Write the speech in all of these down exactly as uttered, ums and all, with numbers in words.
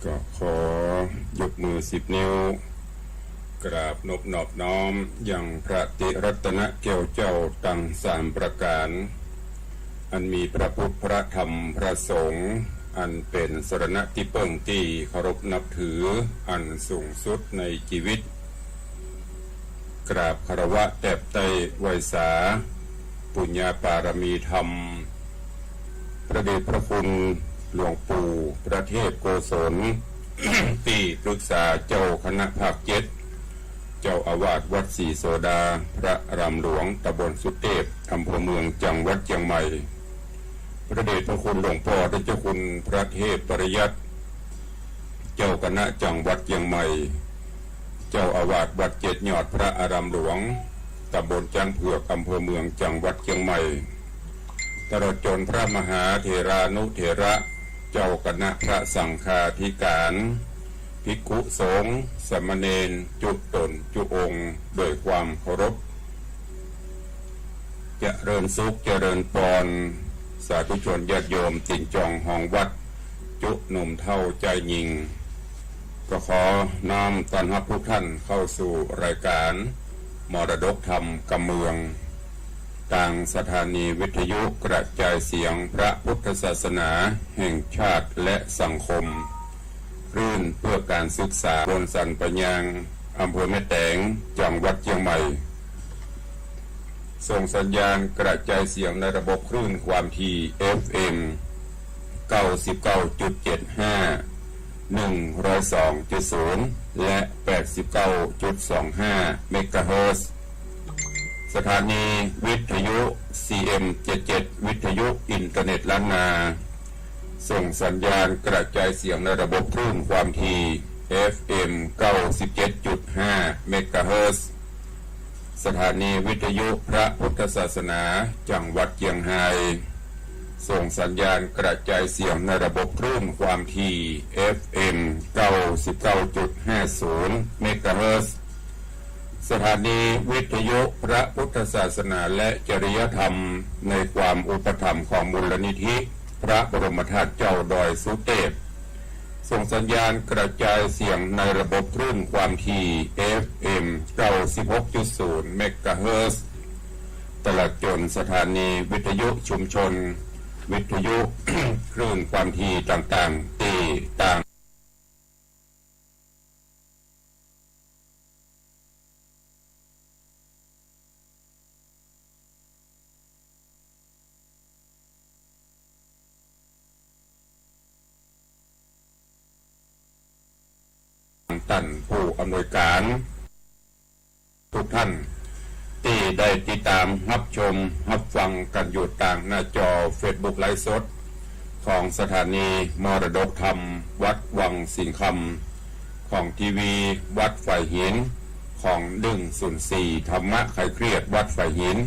ก็ขอยกมือสิบนิ้ว กราบนบนอบน้อมยังพระติรัตนแก้วเจ้าตังสามประก๋าน อันมีพระพุทธ พระธรรม พระสงฆ์ อันเป๋นสรณะตี้เปิ้งตี้เคารพนับถืออันสูงสุดในจีวิต กราบคารวะแตบไต้ไหว้สา ปุญญาปารมีธรรม พระเดชพระคุณหลวงปู่พระเทพโกศล ตี้ปรึกษาเจ้าคณะภาคเจ็ด เจ้าอาวาสวัดศรีโสดา พระอารามหลวง ตำบลสุเตพ อำเภอเมือง จังหวัดเจียงใหม่ พระเดชพระคุณหลวงป้อเจ้าคุณพระเทพปริยัติ เจ้าคณะจังหวัดเจียงใหม่ เจ้าอาวาสวัดเจ็ดยอด พระอารามหลวง ตำบลจ๊างเผือก อำเภอเมือง จังหวัดเจียงใหม่ ตลอดจ๋นพระมหาเถรานุเถระ เจ้าคณะพระสังฆาธิการ ภิกขุสงฆ์ สามเณร จุ๊ต๋นจุ๊องค์ โดยความเคารพ เจริญสุข เจริญปอน สาธุชนญาติโยมตี๋นจองฮองวัด จุ๊หนุ่มเฒ่าจายญิง ก็ขอน้อมต้อนฮับทุกท่านเข้าสู่รายการมรดกธรรมกำเมือง ตางสถานีวิทยุกระจายเสียงพระพุทธศาสนาแห่งชาติและสังคม คลื่นเพื่อการศึกษา ตำบลสันป่ายาง อำเภอแม่แตง จังหวัดเจียงใหม่ ส่งสัญญาณกระจายเสียงในระบบคลื่นความถี่ เอฟเอ็ม เก้าสิบเก้าจุดเจ็ดห้า หนึ่งร้อยสองจุดศูนย์ และ แปดสิบเก้าจุดสองห้า เมกะเฮิรตซ์ สถานีวิทยุ ซีเอ็มเจ็ดเจ็ด วิทยุอินเทอร์เน็ตล้านนา ส่งสัญญาณกระจายเสียงในระบบคลื่นความถี่ เอฟเอ็ม เก้าสิบเจ็ดจุดห้า เมกะเฮิรตซ์ สถานีวิทยุพระพุทธศาสนาจังหวัดเจียงฮาย ส่งสัญญาณกระจายเสียงในระบบคลื่นความถี่ เอฟเอ็ม เก้าสิบเก้าจุดห้าศูนย์ เมกะเฮิรตซ์ สถานีวิทยุพระพุทธศาสนาและจริยธรรม ในความอุปถัมภ์ของมูลนิธิพระบรมธาตุเจ้าดอยสุเตพ ส่งสัญญาณกระจายเสียงในระบบคลื่นความถี่ เอฟเอ็ม เก้าสิบหกจุดศูนย์ เมกะเฮิรตซ์ ตลอดจ๋นสถานีวิทยุชุมชน วิทยุ คลื่นความถี่ต่างๆ ตี้ต่าง ต้านผู้อำนวยก๋าน ทุกท่านตี้ได้ติดต๋ามฮับชมฮับฟังกั๋นอยู่ตางหน้าจอเฟซบุ๊กไลฟ์สด ของสถานีมรดกธรรมวัดวังสิงห์คำ ของทีวีวัดฝายหิน ของหนึ่งศูนย์สี่ธรรมะคลายเครียดวัดฝายหิน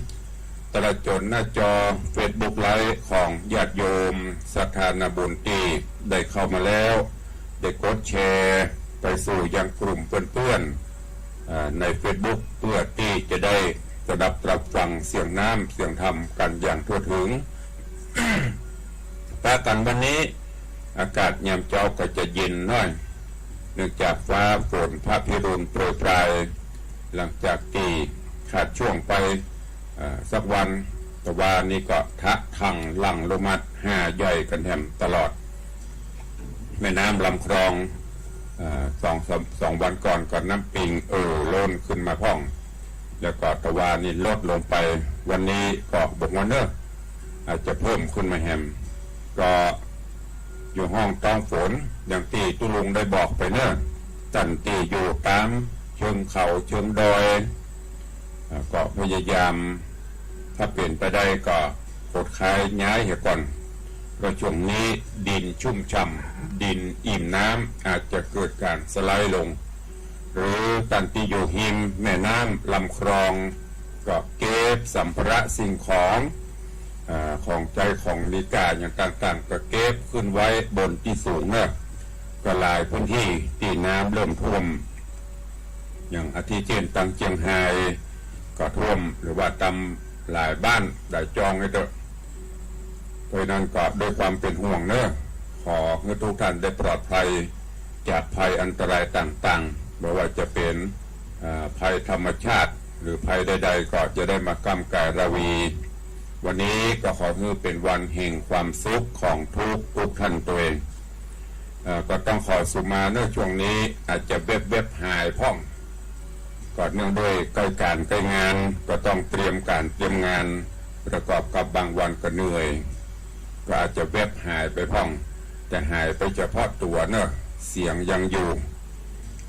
ตลอดจ๋นหน้าจอเฟซบุ๊กไลฟ์ของญาติโยมศรัทธานาบุญตี้ได้เข้ามาแล้ว ได้กดแชร์ไปสู่ยังกลุ่มเปื้อนๆ อ่า ในเฟซบุ๊ก เพื่อตี้จะได้สดับตรับฟังเสียงน้ำเสียงธรรมกั๋นอย่างทั่วถึง ปะกั๋นวันนี้ อากาศยามเจ๊าก็จะเย็นหน้อย เนื่องจากฟ้าฝนพระพิรุณโปรยปราย หลังจากตี้ขาดช่วงไป อ่า สักวัน ตะวานี้ก็ทะลักหลั่งลงมาหาใหญ่กั๋นแถมตลอด แม่น้ำลำคลอง อ่า สอง สาม สองวันก่อนก็น้ำปิงเอ่อล้นขึ้นมาพ่อง แล้วก็ตะวานี้ลดลงไป วันนี้ก็บ่ฮู้เน่อ อาจจะเพิ่มขึ้นมาแหม ก็อยู่ห้องต้องฝน อย่างตี้ตุ๊ลุงได้บอกไปเน่อ ต้านตี้อยู่ต๋ามเชิงเขาเชิงดอย อ่า ก็พยายาม ถ้าเป๋นไปได้ก็ขดขายย้ายเหียก่อน เพราะช่วงนี้ดินชุ่มฉ่ำ ดินอิ่มน้ำ อาจจะเกิดก๋านสไลด์ลง หรือต้านตี้อยู่ฮิมแม่น้ำลำคลอง ก็เก็บสัมภาระสิ่งของ อ่า ของใจ๊ของมีก้าอย่างต่างๆ ก็เก็บขึ้นไว้บนตี้สูงเน่อ ก็หลายพื้นตี้ตี้น้ำเริ่มท่วม อย่างอาทิเจ้นตางเจียงฮายก็ท่วม หรือว่าต๋ามหลายบ้านหลายจองไอ้เต๊อะ เพราะฉะนั้นก็ด้วยความเป๋นห่วงเน่อ ขอหื้อทุกท่านได้ปลอดภัย จากภัยอันตรายต่างๆ บ่ว่าจะเป๋น เอ่อ ภัยธรรมชาติ หรือภัยใดๆ ก็จะได้มาก้ำก๋ายราวี วันนี้ก็ขอหื้อเป๋นวันแห่งความสุขของทุกๆ ท่านตวย เอ่อ ก็ต้องขอสุมาเน่อ ช่วงนี้อาจจะแวบๆ หายพ่อง ก็เนื่องด้วยใก้ก๋านใก้งาน ก็ต้องเตรียมก๋านเตรียมงาน ประกอบกับบางวันก็เหนื่อย ก็อาจจะแวบหายไปพ่อง แต่หายไปเฉพาะตั๋วเน่อ เสียงยังอยู่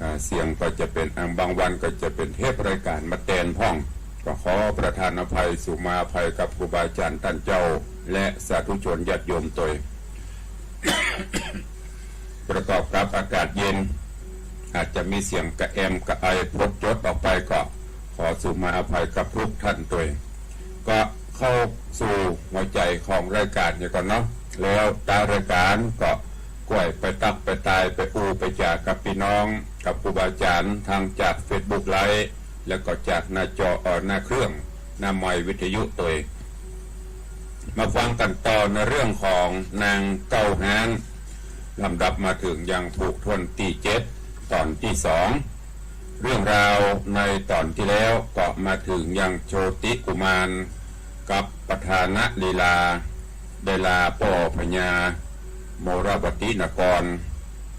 อ่า เสียงก็จะเป๋น อ่า บางวันก็จะเป๋นเทปรายก๋านมาแตนพ่อง ก็ขอประทานอภัย สุมาอภัยกับครูบาอาจ๋ารย์ต้านเจ้า และสาธุชนญาติโยมตวย ประกอบกับอากาศเย็น อาจจะมีเสียงกระแอมกระไอพดจดออกไป ก็ขอสุมาอภัยกับทุกท่านตวย ก็เข้าสู่หัวใจ๋ของรายก๋านเหียก่อนเนาะ แล้วต๊ายรายก๋านก็ก้อยไปตั๊กไปตายไปอู้ไปจ๋ากับปี้น้อง กับครูบาอาจ๋ารย์ ทางจากเฟซบุ๊กไลฟ์ แล้วก็จากหน้าจอ เอ่อ หน้าเครื่อง หน้าไมค์วิทยุตวย มาฟังกั๋นต่อในเรื่องของนางเก๊าฮ้าน ลำดับมาเถิงยังผูกถ้วนตี้เจ็ด ต๋อนตี้สอง เรื่องราวในต๋อนตี้แล้วก็มาเถิงยังโชติกุมารกับปทานลีลา ได้ลาป้อพญาโมรวตินคร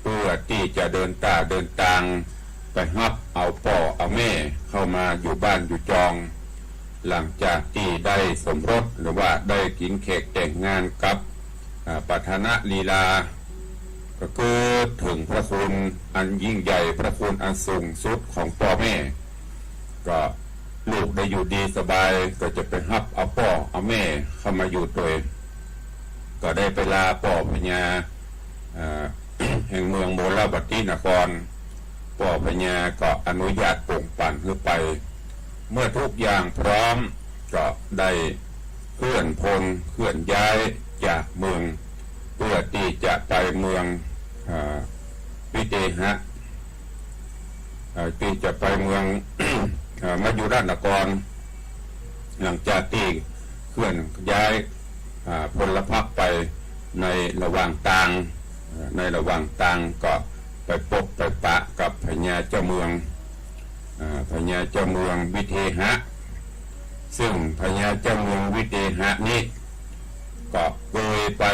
เปื้อตี้จะเดินต้าเดินตางไปฮับเอาป้อเอาแม่เข้ามาอยู่บ้านอยู่จอง หลังจากตี้ได้สมรส หรือว่าได้กิ๋นเค้กแต่งงานกับ อ่า ปทานลีลา ก็คือเถิงพระคุณอันยิ่งใหญ่ พระคุณอันสูงสุดของป้อแม่ ก็ลูกได้อยู่ดีสบาย ก็จะไปฮับเอาป้อเอาแม่เข้ามาอยู่ตวย ก็ได้ไปลาป้อพญา อ่า แห่งเมืองโมรวตินคร ป้อพญาก็อนุญาตโป่งป่านหื้อไป เมื่อทุกอย่างพร้อมก็ได้เคลื่อนพลเคลื่อนย้ายจากเมือง เปื้อตี้จะไปเมือง อ่า วิเทหะ อ่า ตี้จะไปเมือง อ่า มยุรานคร หลังจากตี้เคลื่อนย้าย อ่า พลพรรคไปในระหว่างตาง อ่า ในระหว่างตางก็ไปปบไปปะกับพญาเจ้าเมือง อ่า พญาเจ้าเมืองวิเทหะ ซึ่งพญาเจ้าเมืองวิเทหะนี้ ก็เกยไป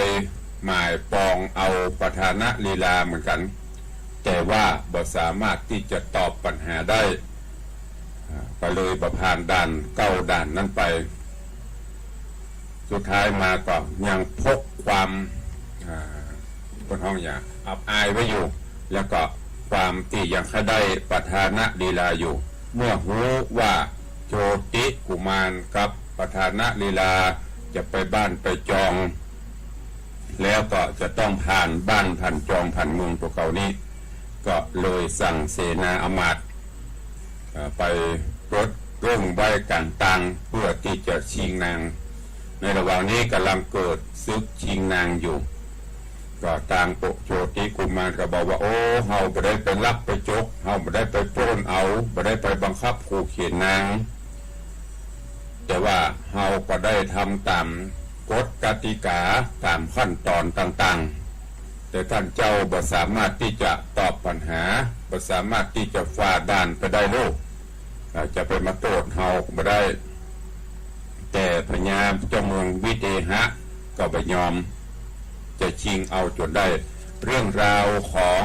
หมายปองเอาปทานลีลาเหมือนกั๋น แต่ว่าบ่สามารถตี้จะตอบปัญหาได้ อ่า ก็เลยบ่ผ่านด่านเก้าด่านนั้นไป สุดท้ายมาก็ยังพกความ อ่า เปิ้นฮ้องหยัง อับอายไว้อยู่ แล้วก็ความตี้ยังใค่ได้ปทานลีลาอยู่ เมื่อฮู้ว่าโชติกุมารกับปทานลีลาจะไปบ้านไปจอง แล้วก็จะต้องผ่านบ้านผ่านจองผ่านเมืองตั๋วเก่านี้ ก็เลยสั่งเสนาอำมาตย์ เอ่อ ไปตรวจเบิ่งไว้ก๋างตาง เปื้อตี้จะชิงนาง ในระหว่างนี้ก่ำลังเกิดศึกชิงนางอยู่ ก็ตางโปะโชติกุมารก็บอกว่า โอ้ เฮาบ่ได้ไปลักไปจก เฮาบ่ได้ไปปล้นเอา บ่ได้ไปบังคับขู่เข็ญนาง แต่ว่าเฮาก็ได้ทำต๋ามกฎกติกา ต๋ามขั้นต๋อนต่างๆ แต่ต้านเจ้าบ่สามารถตี้จะตอบปัญหา บ่สามารถตี้จะฝ่าด่านไปได้โลด อ่า จะไปมาโต้ษเฮาบ่ได้ แต่พญาเจ้าเมืองวิเทหะก็บ่ยอม จะชิงเอาจ๋นได้ เรื่องราวของ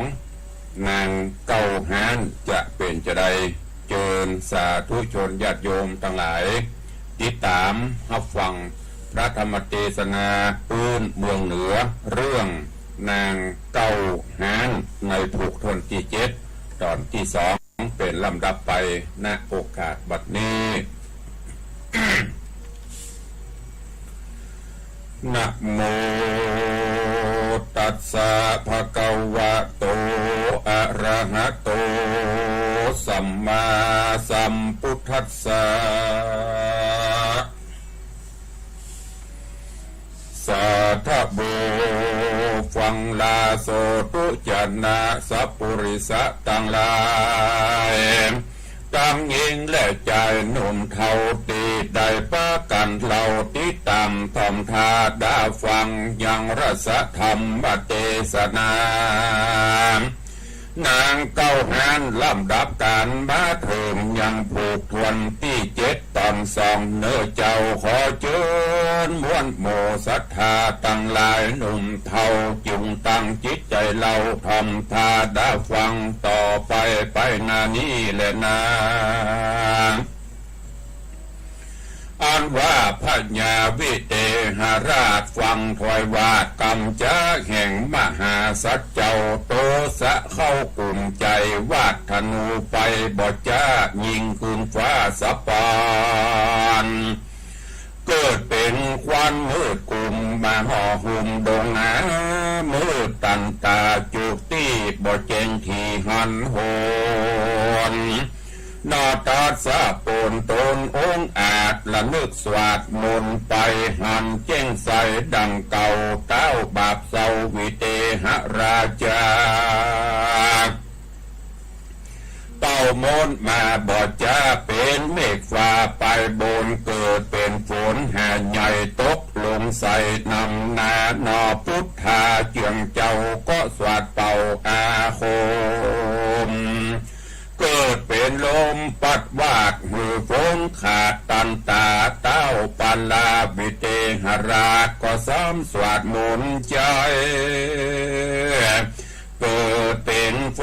นางเก๊าฮ้านจะเป๋นจาใด เจิญสาธุชนญาติโยมตังหลาย ติดต๋ามฮับฟังพระธรรมเตสนาปื๊นเมืองเหนือ เรื่องนางเก๊าฮ้าน ในผูกถ้วนตี้เจ็ด ต๋อนตี้สอง เป๋นลำดับไป ณ โอกาสบัดนี้ นะโมตัสสะ ภะคะวะโต อะระหะโต สัมมาสัมพุทธัสสะ สาธะโว ฟังลาโสธุจะนะสัพปุริสะตังหลาย ตังหญิงและจายหนุ่มเฒ่าตี้ได้ปากั๋นเล่าติดต๋ามถ่อมถ้าดาฟังยังรัสธรรมเตสนา นางเก๊าฮ้านลำดับก๋านมาเถิงยังผูกถ้วนตี้เจ็ดต๋อนสอง เน่อเจ้า ขอเจิญมวลหมู่ศรัทธาตังหลาย หนุ่มเฒ่า จุ่งตั้งจิตใจ๋เล่า ถ่อมต๋าฟังต่อไป ไปหน้านี้แลนา อันว่าพญาวิเตหราชฟังถ้อยวาดกำจ๊าแห่งมหาสัตว์เจ้า โตสะเข้ากุ่มใจ๋ วาดธนูไปบ่จ๊า ยิงขึ้นฟ้าสะปาน เกิดเป๋นควันมืดกุ่มมาห่อหุ้มดงนา มืดตันต๋าจุติบ่แจ้งที่หันหน นอตัสสะโปนต๋นองอาจ ระนึกสวาดมนต์ไป หันแจ้งใสดังเก่า เต๊าบาปเศร้าวิเตหราชา เป่ามนต์มาบ่จ๊า เป๋นเมฆฟ้าไปบน เกิดเป๋นฝนหาใหญ่ตกลงใส่นำนา นอปุทธาเจื้องเจ้าก็สวาดเป่าอาคม เกิดเป๋นลมปัดวาดหื้อฝนขาดตันต๋า เต๊าปาลาวิเตหราชก็ซ้ำสวาดมนต์ใจ๋ เกิดเป๋นไฟ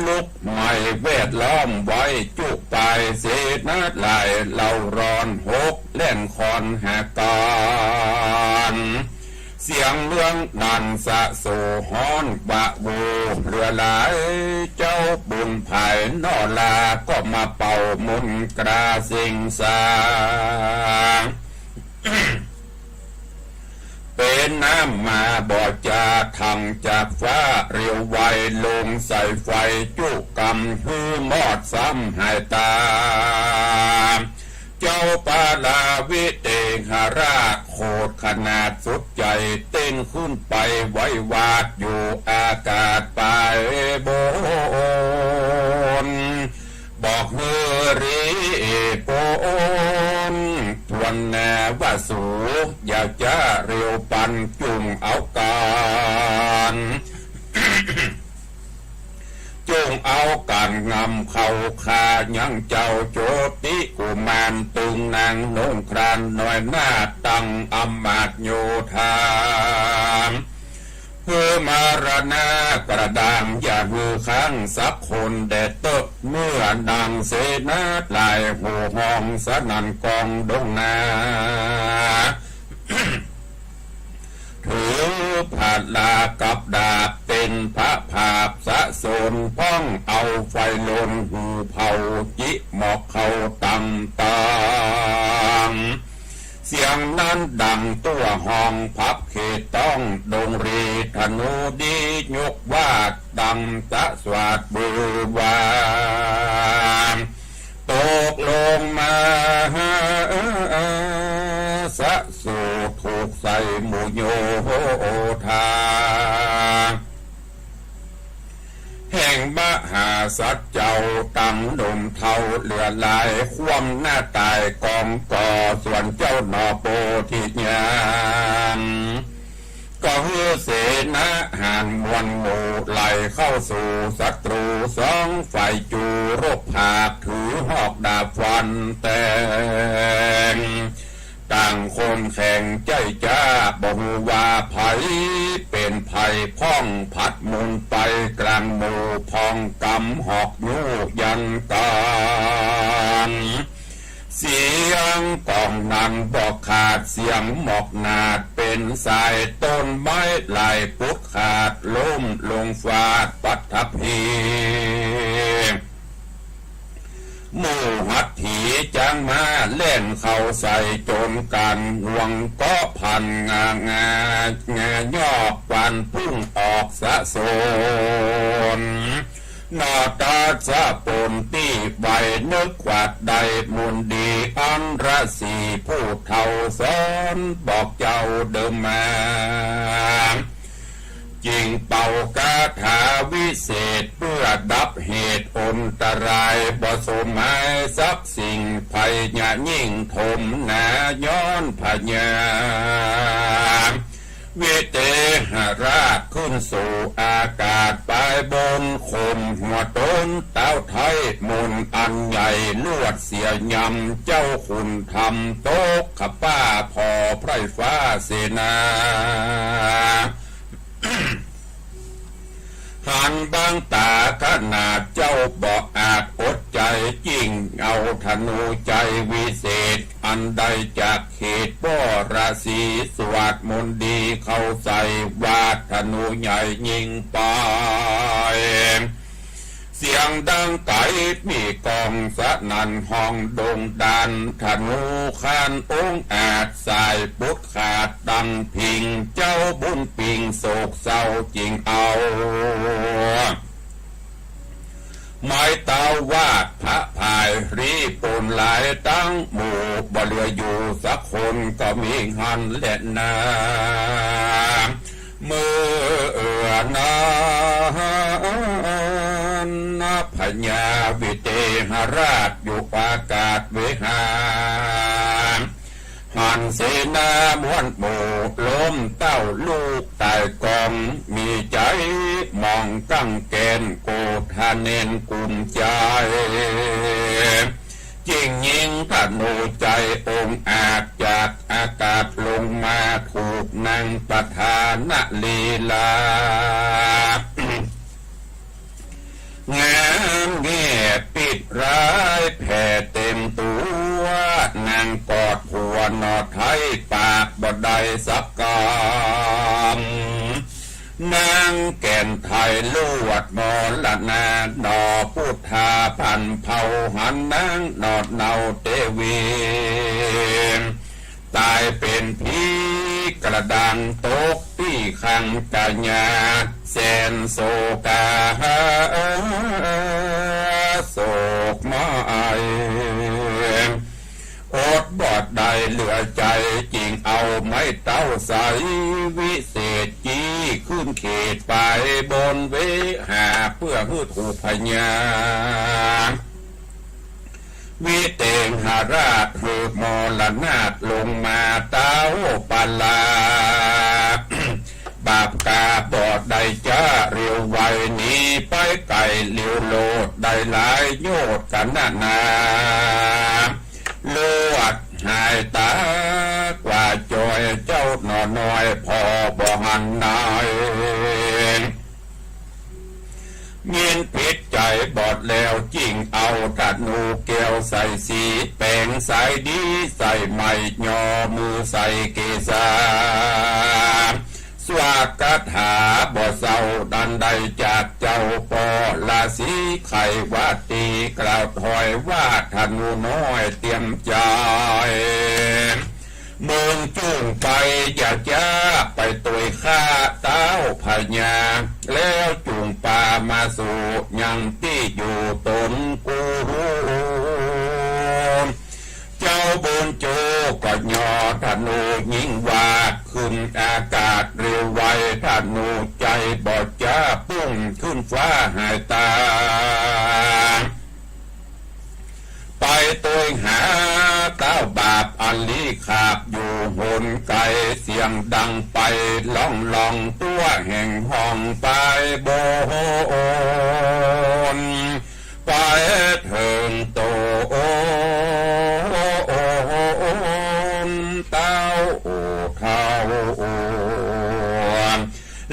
ลุกไหม้แวดล้อมไว้ จุปายเสนาหลายเหล่าร้อนหกแล่นคอนหากั๋น เสียงเมืองนั้นสะโสฮ้อนวะโวเหลือหลาย เจ้าบุญผายนอลาก็มาเป่ามนต์กราเซ็งสาง เป๋นน้ำมาบ่จ๊า ถังจากฟ้าเร็วไว ลงใส่ไฟจุกำหื้อมอดซ้ำหายต๋า เจ้าปาลาวิเตหราชโขดขนาดสุดใจ๋ เต้นขึ้นไปไหว้วาดอยู่อากาศไปบน บอกหื้อรีบปนถ้วนแน่ว่าสู อย่าจ๊าเร็วปัน จุ่งเอากั๋น จุ่งเอากั๋นงำเข้าฆ่ายังเจ้าโจติกุมาร ตึงนางนงครานน้อยนาฏ ตังอำมาตย์โยธา หื้อมรณะกระด้าง อย่าหื้อค้างสักคนแด่เต๊อะ เมื่อนางเสนาหลายโห่ฮ้องสนั่นกองดงนา ถือผาดาบกับดาบเป๋นพระผาบสะสน พ่องเอาไฟลนหื้อเผาจิหมอกเข้าตำตาง เสียงนั้นดังตั้วฮ้องผับเขตต้องดงรี ธนูดียกวาดดังสะสวาดบือวา ตกลงมาสะสูดถูกใส่หมู่โยธา แห่งมหาสัตว์เจ้าตังหนุ่มเฒ่าเหลือหลาย คว่ำหน้าต๋ายกองก่อ ส่วนเจ้าหน่อโพธิญาณ ก็หื้อเสนาหารมวลหมู่ไหลเข้าสู่ศัตรูสองฝ่าย จูรบผากถือหอกดาบฟันแตง ต่างคนแข็งใจ๊จ๊า บ่ฮู้ว่าใผเป๋นใผ พ่องผัดหมุนไปกลางหมู่ พ่องกำหอกยู้ยันกั๋น เสียงก้องนั้นบ่ขาด เสียงหมอกหนาดเป๋นสาย ต้นไม้หลายปุดขาด ล้มลงฟาดปัตภี หมู่หัตถีจ๊างม้าแล่นเข้าใส่ จนกั๋นห่วงเกาะพันงางา งายอกฟันพุ่งออกสะสน นอตัสสะปนตี้ไว นึกขวัดได้มนต์ดี อันฤๅษีผู้เฒ่าสอน บอกเจ้าเดิมมา จึงเป่าคาถาวิเศษ เปื้อดับเหตุอันตราย บ่สมหมายสักสิ่ง ภัยยะยิ่งถมหนา ย้อนพญา วิเตหราชขึ้นสู่อากาศไปบน ข่มหัวต๋นเต๊าไท้มนอันใหญ่ ลวดเสียยำเจ้าขุนธรรม ตกขะป๊าผ่อไพร่ฟ้าเสนา หันบั้งต๋าขนาดเจ้าบ่อาจอดใจ๋ จิ่งเอาธนูชัยวิเศษ อันได้จากเขตป้อราศี สวาทมนต์ดีเข้าใส่ วาดธนูใหญ่ยิงไป เสียงดังไก๋มีก้องสนั่นห้องดงดัน ธนูคานองอาจ สายปุดขาดดังผิง เจ้าบุญปิงโศกเศร้าจิ่งเอา ไม้เต๊าวาดพระพ่ายรีปูนหลาย ตังหมู่บ่เหลืออยู่สักคน ก็มีหั้นแลนา เมื่อนั้นพญาวิเตหราชอยู่อากาศเวหา หันเสนาม้วนหมู่ล้มเต้าลูกต๋ายก๋อง มีใจ๋หมองกั๋งแก๋นโกธาเน้นกุ้มใจ๋ จิ่งยิงธนูชัยองอาจจากอากาศลงมา ถูกนางประธานลีลา งามแง่ปิดร้ายแผ่เต็มตั๋ว นางกอดหัวหน่อไท้ปากบ่ได้สักกำ นางแก่นไทยลวดมรณา หน่อปุทธาพันธุ์เผ่า หันนางหนอดเนาเตวี ต๋ายเป๋นผีกระด้างตกตี้คังกะยา แสนโศกา โศกไม้ อดบ่ได้เหลือใจ๋ จิ่งเอาไม้เต๊าชัยวิเศษ จี้ขึ้นเขตไปบนเวหา เปื้อหื้อถูกพญา วิเตหราชหืบมรณาตลงมาเต๊าปาลา บาปกาบ่ได้จ๊าเร็วไว หนีไปไก๋เร็วโลด ได้หลายโยชน์กั๋นนานา ลวดหายต๋ากว่าจอย เจ้าหน่อน้อยผ่อบ่หันนาย ยินผิดใจ๋บอดแล้ว จิ่งเอาธนูแก้วใส่สี แป๋งสายดีใส่ไหม่ ย่อมือใส่เกศา สวาทคาถาบ่เศร้า ดันได้จากเจ้าป้อราศีไขวาตี กล่าวถอยว่าธนูน้อยเตรียมใจ๋ มึงจุ่งไป อย่าจ๊าไปตวยข้าเต๊าพญา แล้วจุ่งปามาสู่ยังตี้อยู่ต๋นกู เจ้าบุญจูก็ย่อธนูยิงวาดขึ้นอากาศเร็วไว ธนูชัยบ่จ๊าปุ้งขึ้นฟ้าหายต๋า ไปตวยหาเต๊าบาปอันลี้ขาบอยู่หนไก๋ เสียงดังไปล่องลองตั๋วแห่งห้องไปบน ไปเถิงต๋นเต้าเฒ่า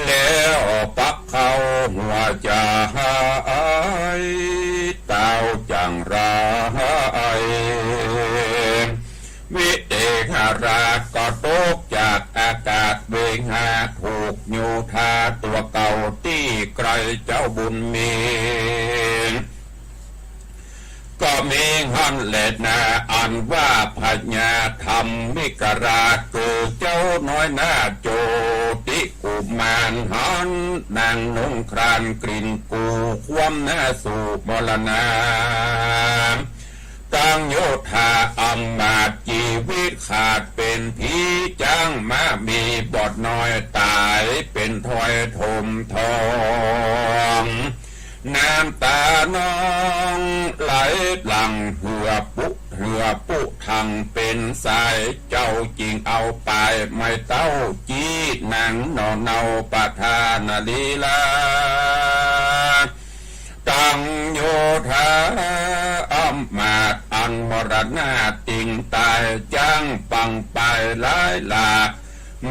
แล้วปักเข้าหัวใจ๋ เต้าจังไร วิเตหราชก็ตกจากอากาศเวหา ถูกโยธาตั๋วเก่าตี้ไก๋ เจ้าบุญมี ก็มีหั้นแลนา อันว่าพญาธรรมิกราช คือเจ้าน้อยนาโจติกุมาร หันนางนุ่งคลานกลิ่นกู คว่ำหน้าสู่มรณา กังโยธาอำมาตย์ จีวิตขาดเป๋นผี จ๊างม้ามีบอดน้อย ต๋ายเป๋นถ้อยถมทอง น้ำต๋านองไหลหลั่ง เหือปุ เหือปุ ทั้งเป๋นสาย เจ้าจึงเอาปายไม้เต๊า จี้นางหน่อเนาประธานลีลา ตังโยธาอำมาตย์อันมรณาติงต๋าย จ๊างปังปายหลายหลาก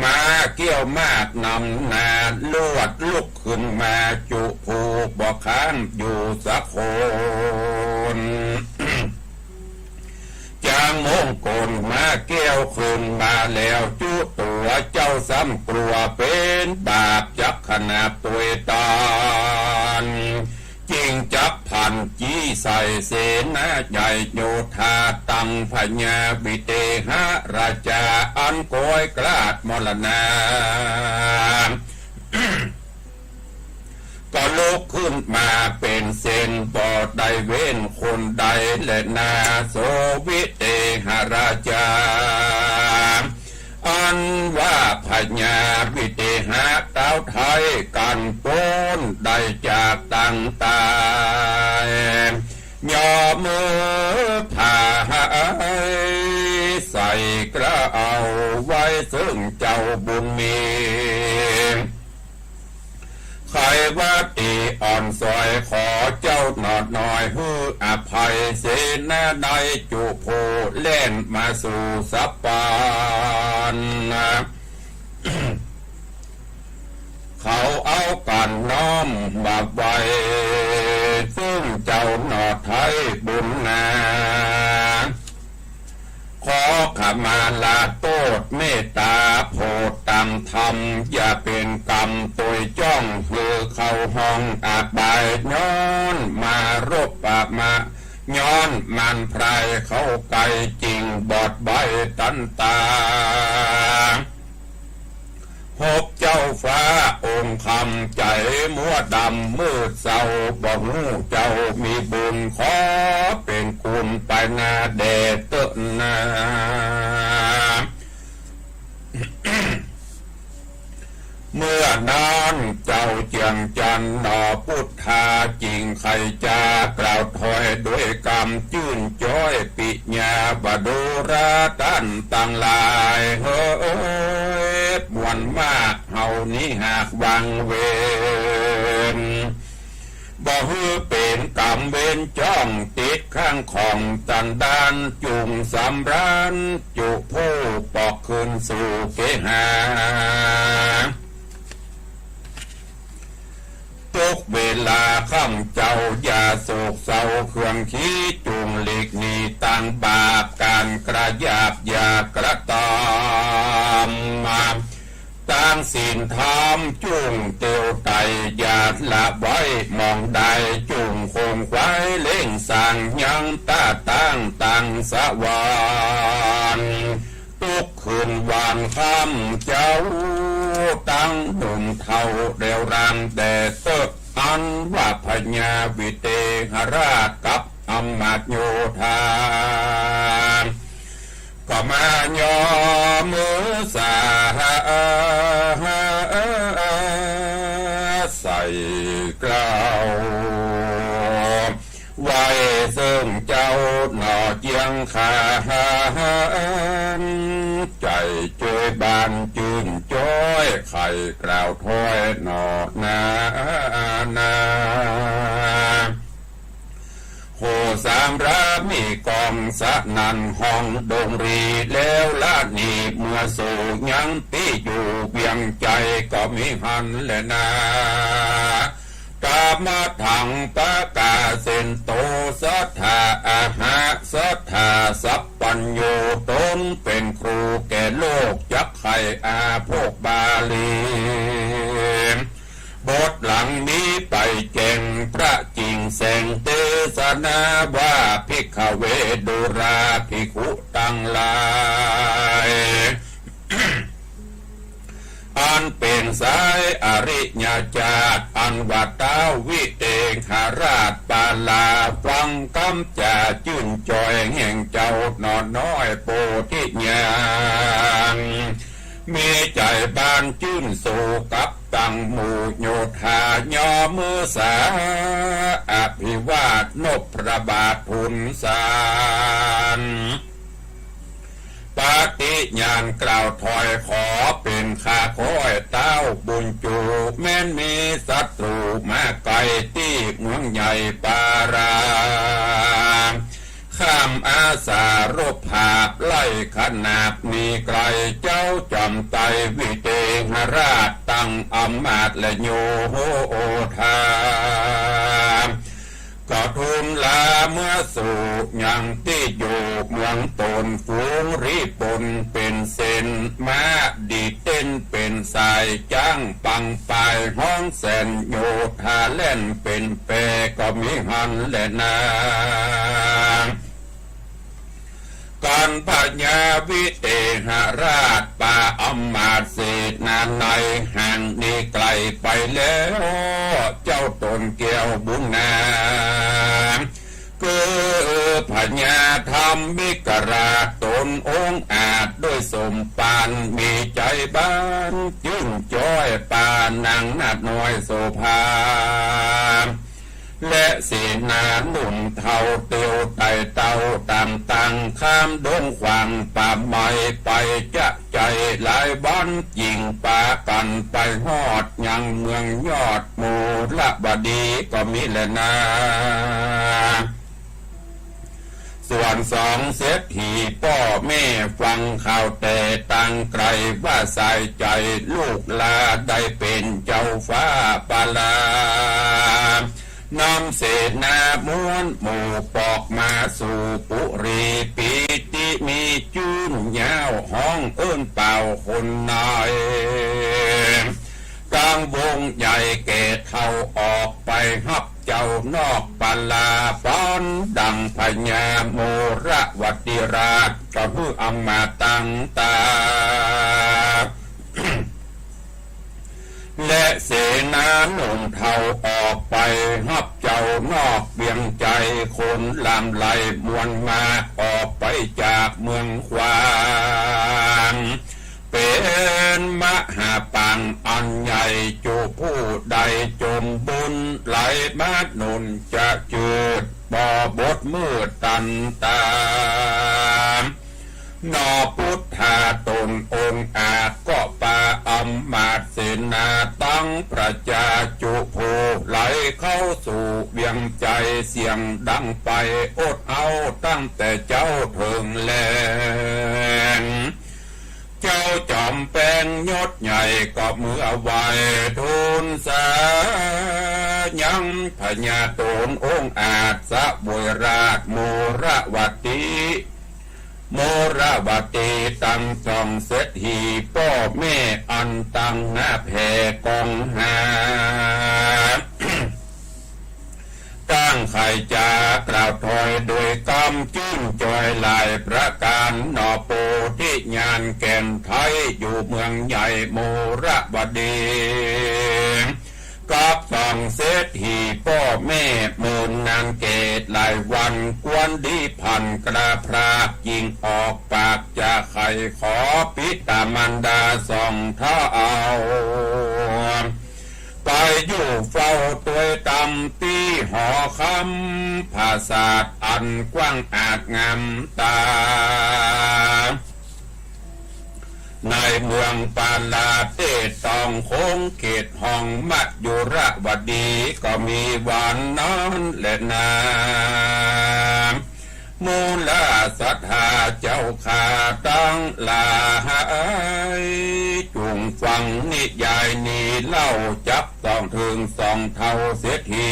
ม้าเกี้ยวมากนำหน้า ลวดลุกขึ้นมาจุผู้บ่ข้างอยู่สักคน จ๊างมงคลม้าเกี้ยวขึ้นมาแล้วจุตั๋ว เจ้าซ้ำกลัวเป๋นบาปจักขณะป่วยตาน จึงจักผันจี้ใส่เสนาใหญ่โยธา ตังพญาวิเตหราชาอันก๋อยกลาดมรณา ก็ลุกขึ้นมาเป๋นเส้น บ่ได้เว้นคนใดแลนา โสวิเตหราชา อันว่าพญาวิเตหะเต๊าไท้ กันป๊นได้จากตังต๋าย ย่อมือผายใส่เกล้าไว้ ซึ่งเจ้าบุญมี ใค่ว่าตี้อ่อนซ้อย ขอเจ้าหน่อน้อยหื้ออภัย เสนาใดจุผู้แล่นมาสู่สะปาน เขาเอากั๋นน้อมมาไหว้ ซึ่งเจ้าหน่อไท้บุญนา ขอขมาลาโต้ษเมตต๋าโผดต๋ามธรรม อย่าเป๋นกรรมตวยจ้อง หื้อเข้าห้องอบาย ย้อนมารบประมา ย้อนมารพรายเข้าใก้ จึงบอดใบ้ตันต๋า พบเจ้าฟ้าองค์คำ ใจ๋มัวดำมืดเศร้า บ่ฮู้เจ้ามีบุญ ขอเป๋นคุณไปหน้าแด่เต๊อะนา เมื่อนั้นเจ้าเจียงจันทน์หน่อปุทธา จึงใค่จะกล่าวถ้อยด้วยกำจื้นจ๊อย ปิยาว่าดูราต้านตังหลาย เฮ้ย มวลมากเฮานี้หากวังเวง บ่หื้อเป๋นกรรมเวรจ้องติดข้างของตันดาน จุ่งสำราญจุผู้ปอกคืนสู่เกหา ตุ๊กเวลาค่ำเจ้าอย่าโศกเศร้าเคืองขี้ จุ่งหลีกหนีตางบาป ก๋านกระหยาบอย่ากระตำ ตางศีลธรรมจุ่งเตียวไต่ อย่าละไว้หม่องใด จุ่งคงไขว่เร่งสร้างยังต้าตั้งตังสวรรค์ ตุ๊กคืนวานค่ำเจ้า ตังหนุ่มเฒ่าเร็วรังแด่เต๊อะ อันว่าพญาวิเตหราชกับอำมาตย์โยธา ก็มาย่อมือสาใส่เกล้า ไหว้ซึ่งเจ้าหน่อเจียงคาน ใจ๋จ้วยบานจื้นจ๊อย ใค่กล่าวถ้อยหน่อนานา โหสามรามีกองสนั่นห้องดงรี แล้วละหนีเมือสู่ยังตี้อยู่เวียงใจ๋ ก็มีหั้นแลนา กามาถังปะกาเสนโต สัตถาอาหะ สัตถาสัพพัญญู ต๋นเป๋นครูแก่โลก จักใค่อาพวกบาลี บทหลังนี้ไปแจ้งพระจิ่งแสงเตสนาว่า ภิกขเวดูราภิกขุตังหลาย อันเป๋นสายอริยจาติ อันว่าท้าววิเตหราชปาลา ฟังกำจ๋าจื้นจ๊อยแห่งเจ้าหน่อน้อยโพธิญาณ มีใจ๋บานจื้นสู่กับตังหมู่โยธา ย่อมือสาอภิวาทนบพระบาททูลสาร อธิญาณกล่าวถอยขอเป๋นข้าคอยเต้าบุญจู แม้นมีศัตรู๋มาไกลตี้เมืองใหญ่ปารา ข้ามอาสารบผาบไล่ขนาบหนีไกล เจ้าจอมไตรวิเทหราชตั้งอำมาตย์และโยธา ก็ทูลลาเมือสู่ยังตี้อยู่เมืองต๋น ฝูงริปนเป๋นเส้น ม้าดีดเต้นเป๋นสาย จ๊างปังป่ายฮ้องแสน โยธาแล่นเป๋นแป ก็มีหั้นแลนา กันพญาวิเทหราชปาอำมาตย์เสนาในห่างหนีไกลไปแล้ว เจ้าต๋นแก้วบุญนา คือพญาธรรมิกราชต๋นองอาจด้วยสมภาร มีใจ๋บานจื้นจ้อยปานางนาฏน้อยโสภา และเสนาหนุ่มเฒ่าเตียวไต่เต้าต๋ามตัง ข้ามดงขวางป่าไม้ไปจะใจ๋หลายวัน จิ่งปากั๋นไปฮอดยังเมืองยอดมูลวดีก็มีแลนา ส่วนสองเศรษฐีป้อแม่ฟังข่าวแต่ตางไก๋ ว่าสายใจ๋ลูกหล้าได้เป๋นเจ้าฟ้าปารา นำเสนาม้วนหมู่ปอกมาสู่ปุรี ปีติมีจื้นยาวฮ้องเอิ้นเป่าคนนาย ตั้งวงใหญ่แก่เฒ่าออกไปฮับเจ้านอกปารา ฟ้อนดังพญาโมรวตีราช ก็หื้ออำมาตย์ตังตา และเสนาหนุ่มเฒ่าออกไปฮับเจ้านอกเวียงใจ๋ คนหลั่งไหลมวลมาออกไปจากเมืองขวาง เป๋นมหาปางอันใหญ่ จุผู้ใดจมบุญไหลมาหนุนจะจืด บ่บดมืดตันตา หนอปุทธาต๋นองอาจก็ปาอำมาตย์เสนาตังประจาจุผู้ไหลเข้าสู่เวียงใจ๋ เสียงดังไปอดเอาตั้งแต่เจ๊าเถิงแลง เจ้าจอมแปงยศใหญ่ก็เมือไหว้ทูลสายังพญาต๋นองอาจเสวยราชโมรวตี โมรวตีตังสองเศรษฐีป้อแม่อันตังหน้าแผ่กองหา ตั้งใค่จะกล่าวถอยโดยกำจื้นจ้อยหลายประก๋าน หนอโปธิญาณแก่นไท้อยู่เมืองใหญ่โมรวตี กับสองเศรษฐีป้อแม่เมินนานแก่หลายวัน กวนดีพันกราบพราก จิ่งออกปากจะใค่ขอปิดามารดาสองเฒ่า ไปอยู่เฝ้าตวยต๋ามตี้หอคำผาสาทอันกว้างอาจงามต๋า ในเมืองปาราเตศตองโค้งเขตห้องมะยุรวดี ก็มีวันนั้นแลนา มูลศรัทธาเจ้าข้าตังหลาย จุ่งฟังนิยายนี้เล่า จักต้องเถิงสองเฒ่าเศรษฐี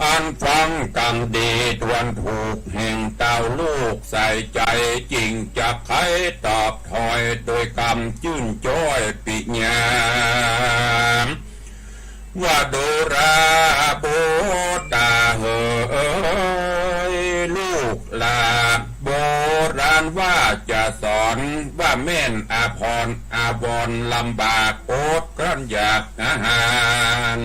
อันฟังกำดีทวนถูกแห่งเต้าลูกใส่ใจ๋ จิ่งจักไขตอบถอยโดยกำจื้นจ้อยปิญญา ว่าดูราบุตราเหย ลูกหล้า โบราณว่าจะสอน ว่าแม่นอภรณ์อาวรณ์ลำบาก อดกลั้นอยากอาหาร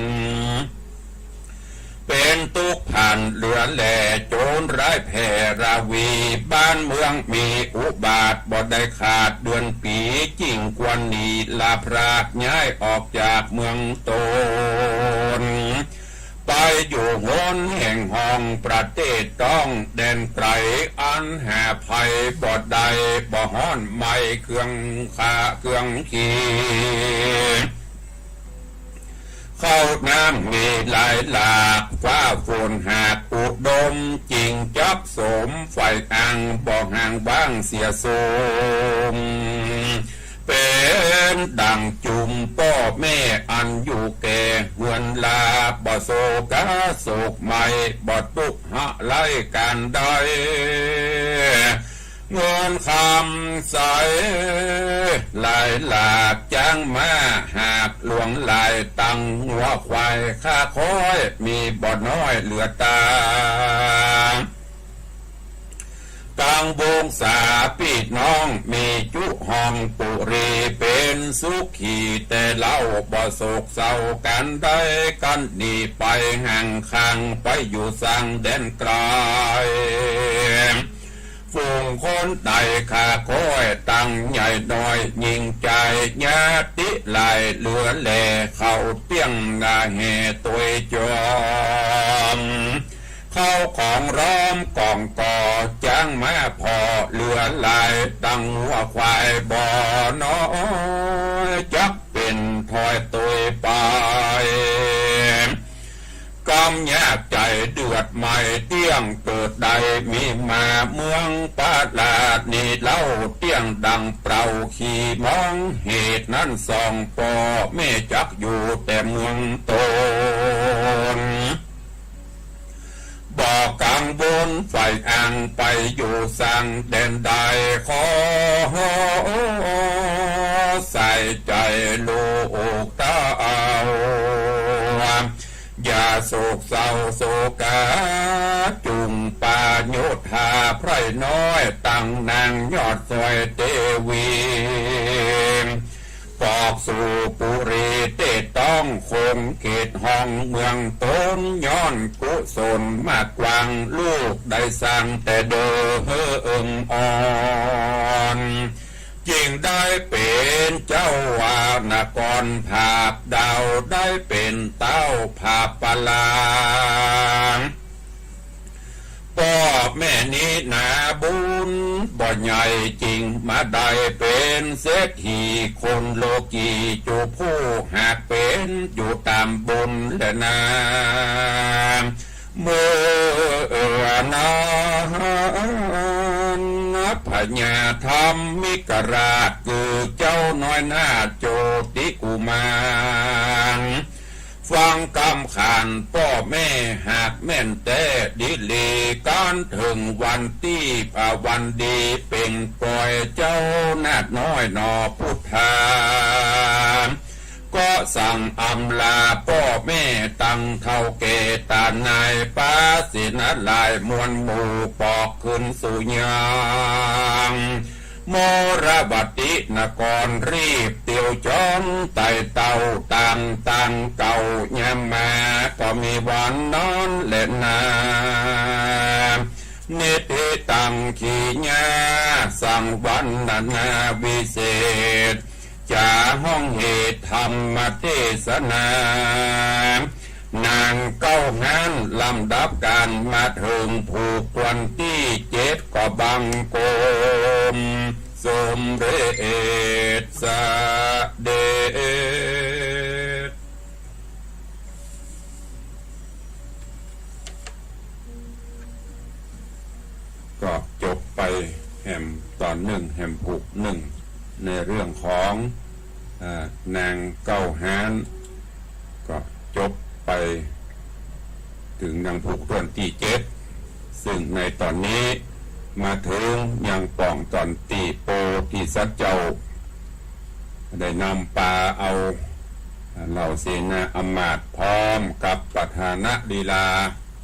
เป๋นตุ๊กข์ผ่านเหลือแล โจรร้ายแผ่ราวี บ้านเมืองมีอุบาท บ่ได้ขาดเดือนปี๋ จิ่งควรหนีลาพราก ย้ายออกจากเมืองต๋น ไป อยู่หนแห่งห้องประเทศต้องแดนไกล อันหาภัยบ่ได้ บ่ฮ้อนไหม้เครื่องฆ่าเครื่องขี ข้าวน้ำมีหลายหลาก ฟ้าฝนหากอุดม จิ่งจักสมไฟอัง บ่ห่างบ้างเสียสูง เป๋นดั่งจุมป้อแม่อันอยู่แก่ เฮือนลาบ่โศกาโศกไหม้ บ่ตุ๊กข์ฮะไร้การได้ เงินคำใสหลายหลากจ้างม้าหากหลวงหลาย ตังงัวควายข้าค้อยมีบ่น้อยเหลือตา กังวงศาปี้น้องมีจุห้องปุรี เป๋นสุขีแต่เล่า บ่โศกเศร้ากันได้ กันหนีไปห่างข้าง ไปอยู่สังแดนไกล ฝูงคนใดข้าค้อยตังใหญ่น้อย ญิงจายญาติหลายเหลือแล เข้าเตี้ยงนาแห่ตวยจอม เข้าของร้อมกองก่อ จ้างม้าผ่อเหลือหลาย ตังงัวควายบ่น้อย จักเป๋นถอยตวยไป กำยากใจ๋เดือดไหม้เตี้ยง เกิดได้มีมาเมืองปาลาดนี้เล่า เตี้ยงดั่งเปล่าขี้มอง เหตุนั้นสองป้อแม่จักอยู่แต่เมืองตน บ่กังวลไฟอังไปอยู่สังแดนใด ขอใส่ใจ๋ลูกเต้า อย่าโศกเศร้าโศกา จุ่งปาโยธาไพร่น้อย ตังนางยอดสวยเตวี ปอกสู่ปุรีเตต้องคงเขตห้องเมืองตน ย้อนกุศลมากกว้าง ลูกได้สร้างแต่เดิมอ่อน จึงได้เป๋นเจ้าวานครผาบดาว ได้เป๋นเต้าผาบปลา ป้อแม่นี้นาบุญบ่ใหญ่จริง มาได้เป๋นเศรษฐีคนโลกี จุผู้หากเป๋นอยู่ต๋ามบุญแลนา เมื่อนั้นพญาธรรมิกราชคือเจ้าน้อยนาถโจติกุมาร ฟังกำขานป้อแม่หากแม่นแต๊ดีหลี ก๋านเถิงวันตี้ อ่า วันดีเป่งปอย เจ้านาถน้อยหนอพุทธา ก็สั่งอำลาป้อแม่ตังเฒ่าแก่ต๋านาย ปาเสนาหลายมวลหมู่ปอกคืนสู่ยัง มรวตินครรีบเตียวจอนไต่เต้าตางตางเก่ายามมา ก็มีวันนั้นแลนา นิธิตังขีญา สังวรรณนาวิเศษ จาฮ้องเหตุธรรมเทศนา นางเก้าฮ้านลำดับก๋านมาเถิงผูกตวนตี้เจ็ด ก็บังคมสมเร็จเสด็จ ก็จบไปแหมต๋อนนึ่ง แหมผูกนึ่ง ในเรื่องของ อ่า นางเก้าฮ้าน ก็จบไปเถิงนางผูกตวนตี้เจ็ด ซึ่งในต๋อนนี้มาเถิงยังป๋องต๋อนตี้โปธิสัตว์เจ้า ได้นำปาเอาเหล่าเสนาอำมาตย์พร้อมกับประธานลีลา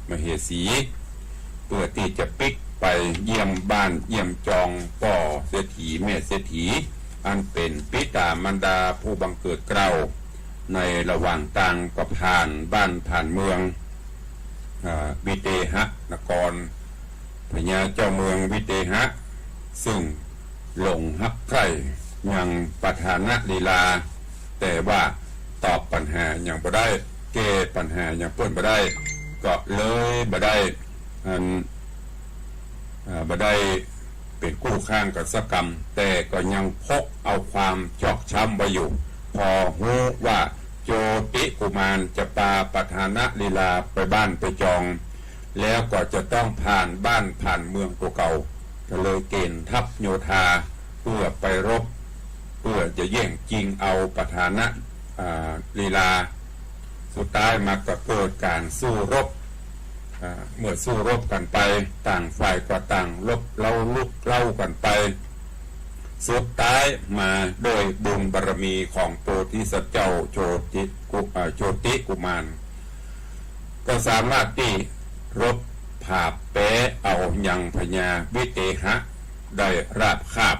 มเหสี เปื้อตี้จะปิ๊กไปเยี่ยมบ้านเยี่ยมจองป้อเศรษฐีแม่เศรษฐี อันเป๋นปิต๋ามารดาผู้บังเกิดเกล้า ในระหว่างตางก็ผ่านบ้านผ่านเมือง อ่า วิเตหะนคร พญาเจ้าเมืองวิเตหะ ซึ่งหลงฮักใคร่ยังประธานลีลา แต่ว่าตอบปัญหาหยังบ่ได้ แก้ปัญหาหยังเปิ้นบ่ได้ ก็เลยบ่ได้ อัน อ่า บ่ได้เป๋นกู้ค้างกั๋นสักกำ แต่ก็ยังพกเอาความจอกจ๊ำไว้อยู่ พอฮู้ว่าโจติกุมารจะปาปฐานลีลาไปบ้านไปจอง แล้วก็จะต้องผ่านบ้านผ่านเมืองตั๋วเก่า ก็เลยเก๋ณฑ์ทัพโยธาเปื้อไปรบ เปื้อจะแย่งจิงเอาปฐาน อ่า ลีลา สุดท้ายมาก็เกิดก๋านสู้รบ อ่า เมื่อสู้รบกั๋นไป ต่างฝ่ายก็ต่างลบเล้าลุกเล้ากั๋นไป สุดท้ายมาโดยบุญบารมีของโพธิสัตว์เจ้าโชติกุ อ่า โชติกุมาร ก็สามารถตี้รบผาบแป๊เอายังพญาวิเตหะได้ราบคาบ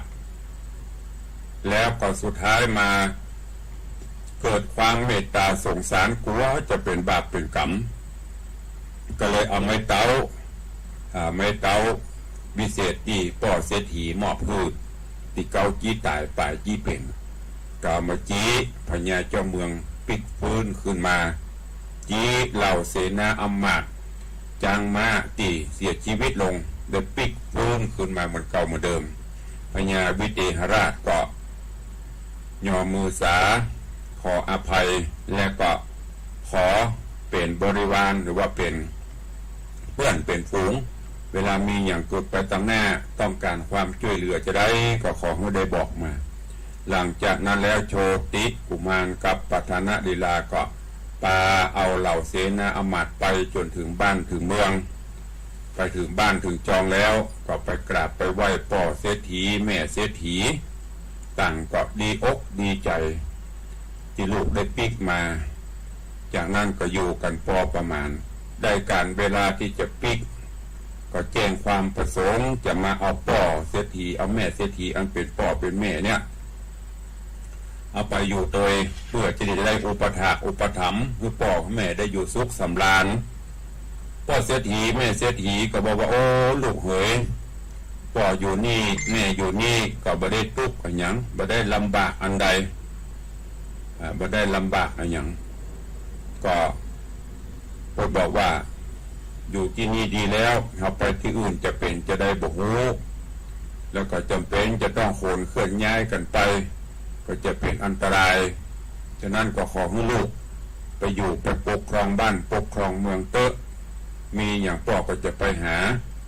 แล้วก็สุดท้ายมาเกิดความเมตต๋าสงสาร กั๋วจะเป๋นบาปเป๋นกรรม ก็เลยเอาไม้เต๊า อ่า ไม้เต๊าวิเศษตี้ป้อเศรษฐีมอบหื้อ ตี้เก๊าจี๊ต๋ายป๋ายจี๊เป๋น ก็เอามาจี๊พญาเจ้าเมืองปิ๊กฟื้นขึ้นมา จี๊เหล่าเสนาอำมาตย์ จ๊างม้าตี้เสียจีวิตลง ได้ปิ๊กฟื้นขึ้นมาเหมือนเก่าเหมือนเดิม พญาวิเตหราชก็ยอมมือสา ขออภัย และก็ขอเป๋นบริวาร หรือว่าเป๋นเปื้อนเป๋นฝูง เวลามีอย่างเกิดไปตางหน้า ต้องก๋านความจ้วยเหลือจะใด ก็ขอหื้อได้บอกมา หลังจากนั้นแล้วโชติกุมารกับปฐานลีลาก็ปาเอาเหล่าเสนาอำมาตย์ไปจ๋นเถิงบ้านเถิงเมือง ไปเถิงบ้านเถิงจองแล้ว ก็ไปกราบไปไหว้ป้อเศรษฐีแม่เศรษฐี ต่างก็ดีอกดีใจ๋ ตี้ลูกได้ปิ๊กมา จากนั้นก็อยู่กั๋นปอประมาณ ได้ก๋านเวลาตี้จะปิ๊ก ก็แจ้งความประสงค์จะมาเอาป้อเศรษฐี เอาแม่เศรษฐีอันเป๋นป้อเป๋นแม่เนี่ย เอาไปอยู่ตวย เปื้อจะได้อุปถากอุปถัมภ์หื้อป้อแม่ได้อยู่สุขสำราญ ป้อเศรษฐีแม่เศรษฐีก็บอกว่า โอ้ ลูกเหย ป้ออยู่นี่แม่อยู่นี่ก็บ่ได้ตุ๊กข์อะหยัง บ่ได้ลำบากอันใด อ่า บ่ได้ลำบากอะหยัง ก็ เปิ้นบอกว่า อยู่ตี้นี่ดีแล้ว เฮาไปตี้อื่นจะเป๋นจะใดบ่ฮู้ แล้วก็จ๋ำเป๋นจะต้องโขนเคลื่อนย้ายกั๋นไป ก็จะเป๋นอันตราย ฉะนั้นก็ขอหื้อลูกไปอยู่ไปปกครองบ้านปกครองเมืองเต๊อะ มีอย่างป้อก็จะไปหา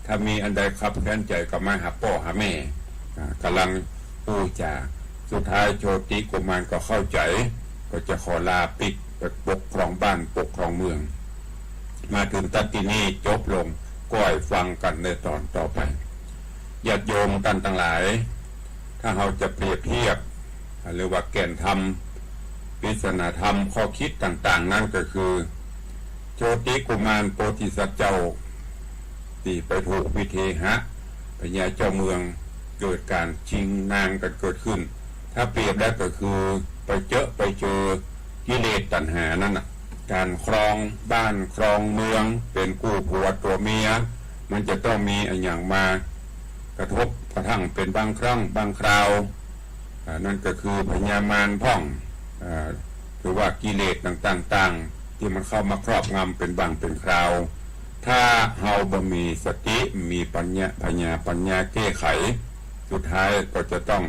ถ้ามีอันใดคับแค้นใจ๋ก็มาหาป้อหาแม่ อ่า ก่ำลังอู้จ๋า สุดท้ายโชติกุมารก็เข้าใจ๋ ก็จะขอลาปิ๊กไปปกครองบ้านปกครองเมือง มาเถิงตั๊ดตี้นี่จบลง ก้อยฟังกั๋นในต๋อนต่อไป ญาติโยมต้านตังหลาย ถ้าเฮาจะเปรียบเทียบ หรือว่าแก่นธรรม ปริศนาธรรม ข้อคิดต่างๆ นั้นก็คือ โชติกุมารโพธิสัตว์เจ้า ตี้ไปถูกวิเทหะ พญาเจ้าเมือง เกิดก๋านจิงนางกั๋นเกิดขึ้น ถ้าเปรียบแล้วก็คือไปเจอ ไปเจอกิเลสตัณหานั่นน่ะ ก๋านครองบ้านครองเมือง เป๋นกู้ผัวตั๋วเมีย มันจะต้องมีอะหยังมากระทบกระทั่งเป๋นบางครั้งบางคราว อ่า นั่นก็คือพญามารพ่อง อ่า หรือว่ากิเลสต่างๆ ตี้มันเข้ามาครอบงำเป๋นบางเป๋นคราว ถ้าเฮาบ่มีสติ มีปัญญา พญาปัญญาแก้ไข สุดท้ายก็จะต้อง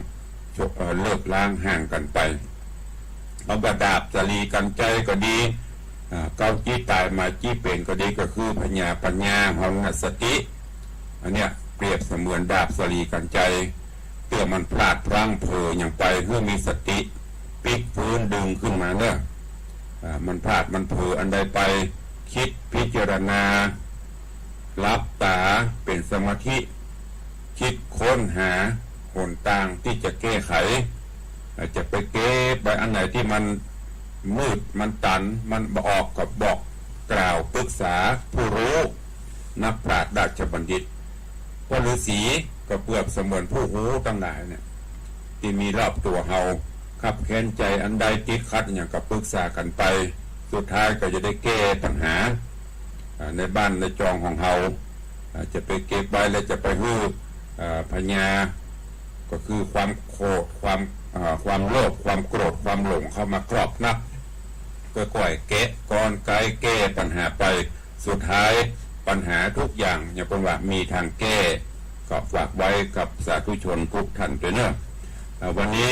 เอ่อ เลิกล้างห่างกั๋นไป เอาว่าดาบสาลีกัญชัยก็ดี อ่า เก๊าจี๊ต๋ายหมายจี๊เป๋นก็ดี ก็คือพญาปัญญาเฮาน่ะ สติ อันเนี้ยเปรียบเสมือนดาบสาลีกัญชัย เตื้อมันพลาดพลั้งเผลอหยังไป หื้อมีสติปิ๊กฟื้นดึงขึ้นมาเน่อ อ่า มันพลาดมันเผลออันใดไป กึ๊ดพิจารณา หลับต๋าเป๋นสมาธิ กึ๊ดค้นหาหนตางตี้จะแก้ไข อาจจะไปเก็บไว้อันไหนตี้มันมืดมันตัน มันบ่ออกก็บอกกล่าวปรึกษาผู้ฮู้ นักปราชญ์ราชบัณฑิต เพราะฤๅษีก็เปรียบเสมือนผู้ฮู้ตังหลายเนี่ย ตี้มีรอบตั๋วเฮา คับแค้นใจ๋อันใดติดขัดอะหยังก็ปรึกษากั๋นไป สุดท้ายก็จะได้แก้ปัญหา อ่า ในบ้านในจองของเฮา อ่า จะไปเก็บไว้แล้วจะไปหื้อ อ่า พญา ก็คือความโขด ความ อ่า ความโลภ ความโกรธ ความหลงเข้ามาครอบนัก ก็ก้อยแกะกลไกแก้ปัญหาไป สุดท้ายปัญหาทุกอย่าง ยังเปิ้นว่ามีตางแก้ ก็ฝากไว้กับสาธุชนทุกท่านตวยเนาะ อ่า วันนี้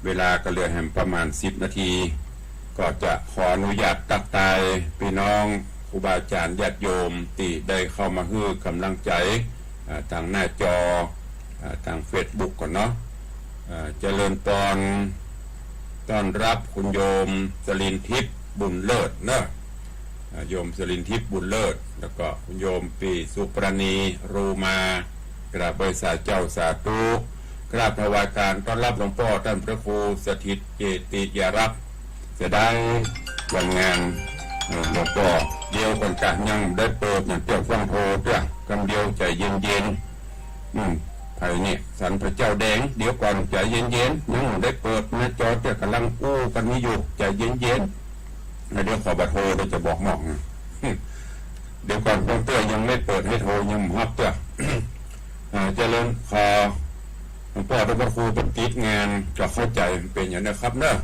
เวลาก็เหลือแหมประมาณสิบนาที ก็จะขออนุญาตตักตายปี้น้องครูบาอาจ๋ารย์ญาติโยมตี้ได้เข้ามาหื้อก๋ำลังใจ๋ อ่า ตางหน้าจอ อ่า ตางเฟซบุ๊กก่อนเนาะ อ่า เจริญปอน ต้อนฮับคุณโยมสรินทิพย์บุญเลิศเนาะ อ่า โยมสรินทิพย์บุญเลิศ แล้วก็คุณโยมปี้สุปราณี รูมา กราบไหว้สาเจ้าสาธุ กราบถวายก๋านต้อนฮับหลวงป้อต้านพระครูสถิตเจติยารักษ์ เสียดายวันงาน เออ หลวงป้อ เดี๋ยวก่อนกะ ยังได้เปิดอย่างเตี้ย ฟังโทรเตี้ย กำเดียวใจ๋เย็นๆ อืม ใผเนี่ย สันพระเจ้าแดง เดี๋ยวก่อน ใจ๋เย็นๆ ยังได้เปิดหน้าจอเตี้ย ก่ำลังอู้กั๋นนี่อยู่ ใจ๋เย็นๆ แล้วเดี๋ยวขอเบอร์โทร เดี๋ยวจะบอกหม่อง เดี๋ยวก่อน พวกเตี้ยยังไม่เปิดให้โทร ยังบ่ฮับเตี้ย อ่า เจริญ ขอ หลวงป้อต้านพระครูเปิ้นติดงาน ก็เข้าใจ๋ เป๋นอย่างนั้นครับเนาะ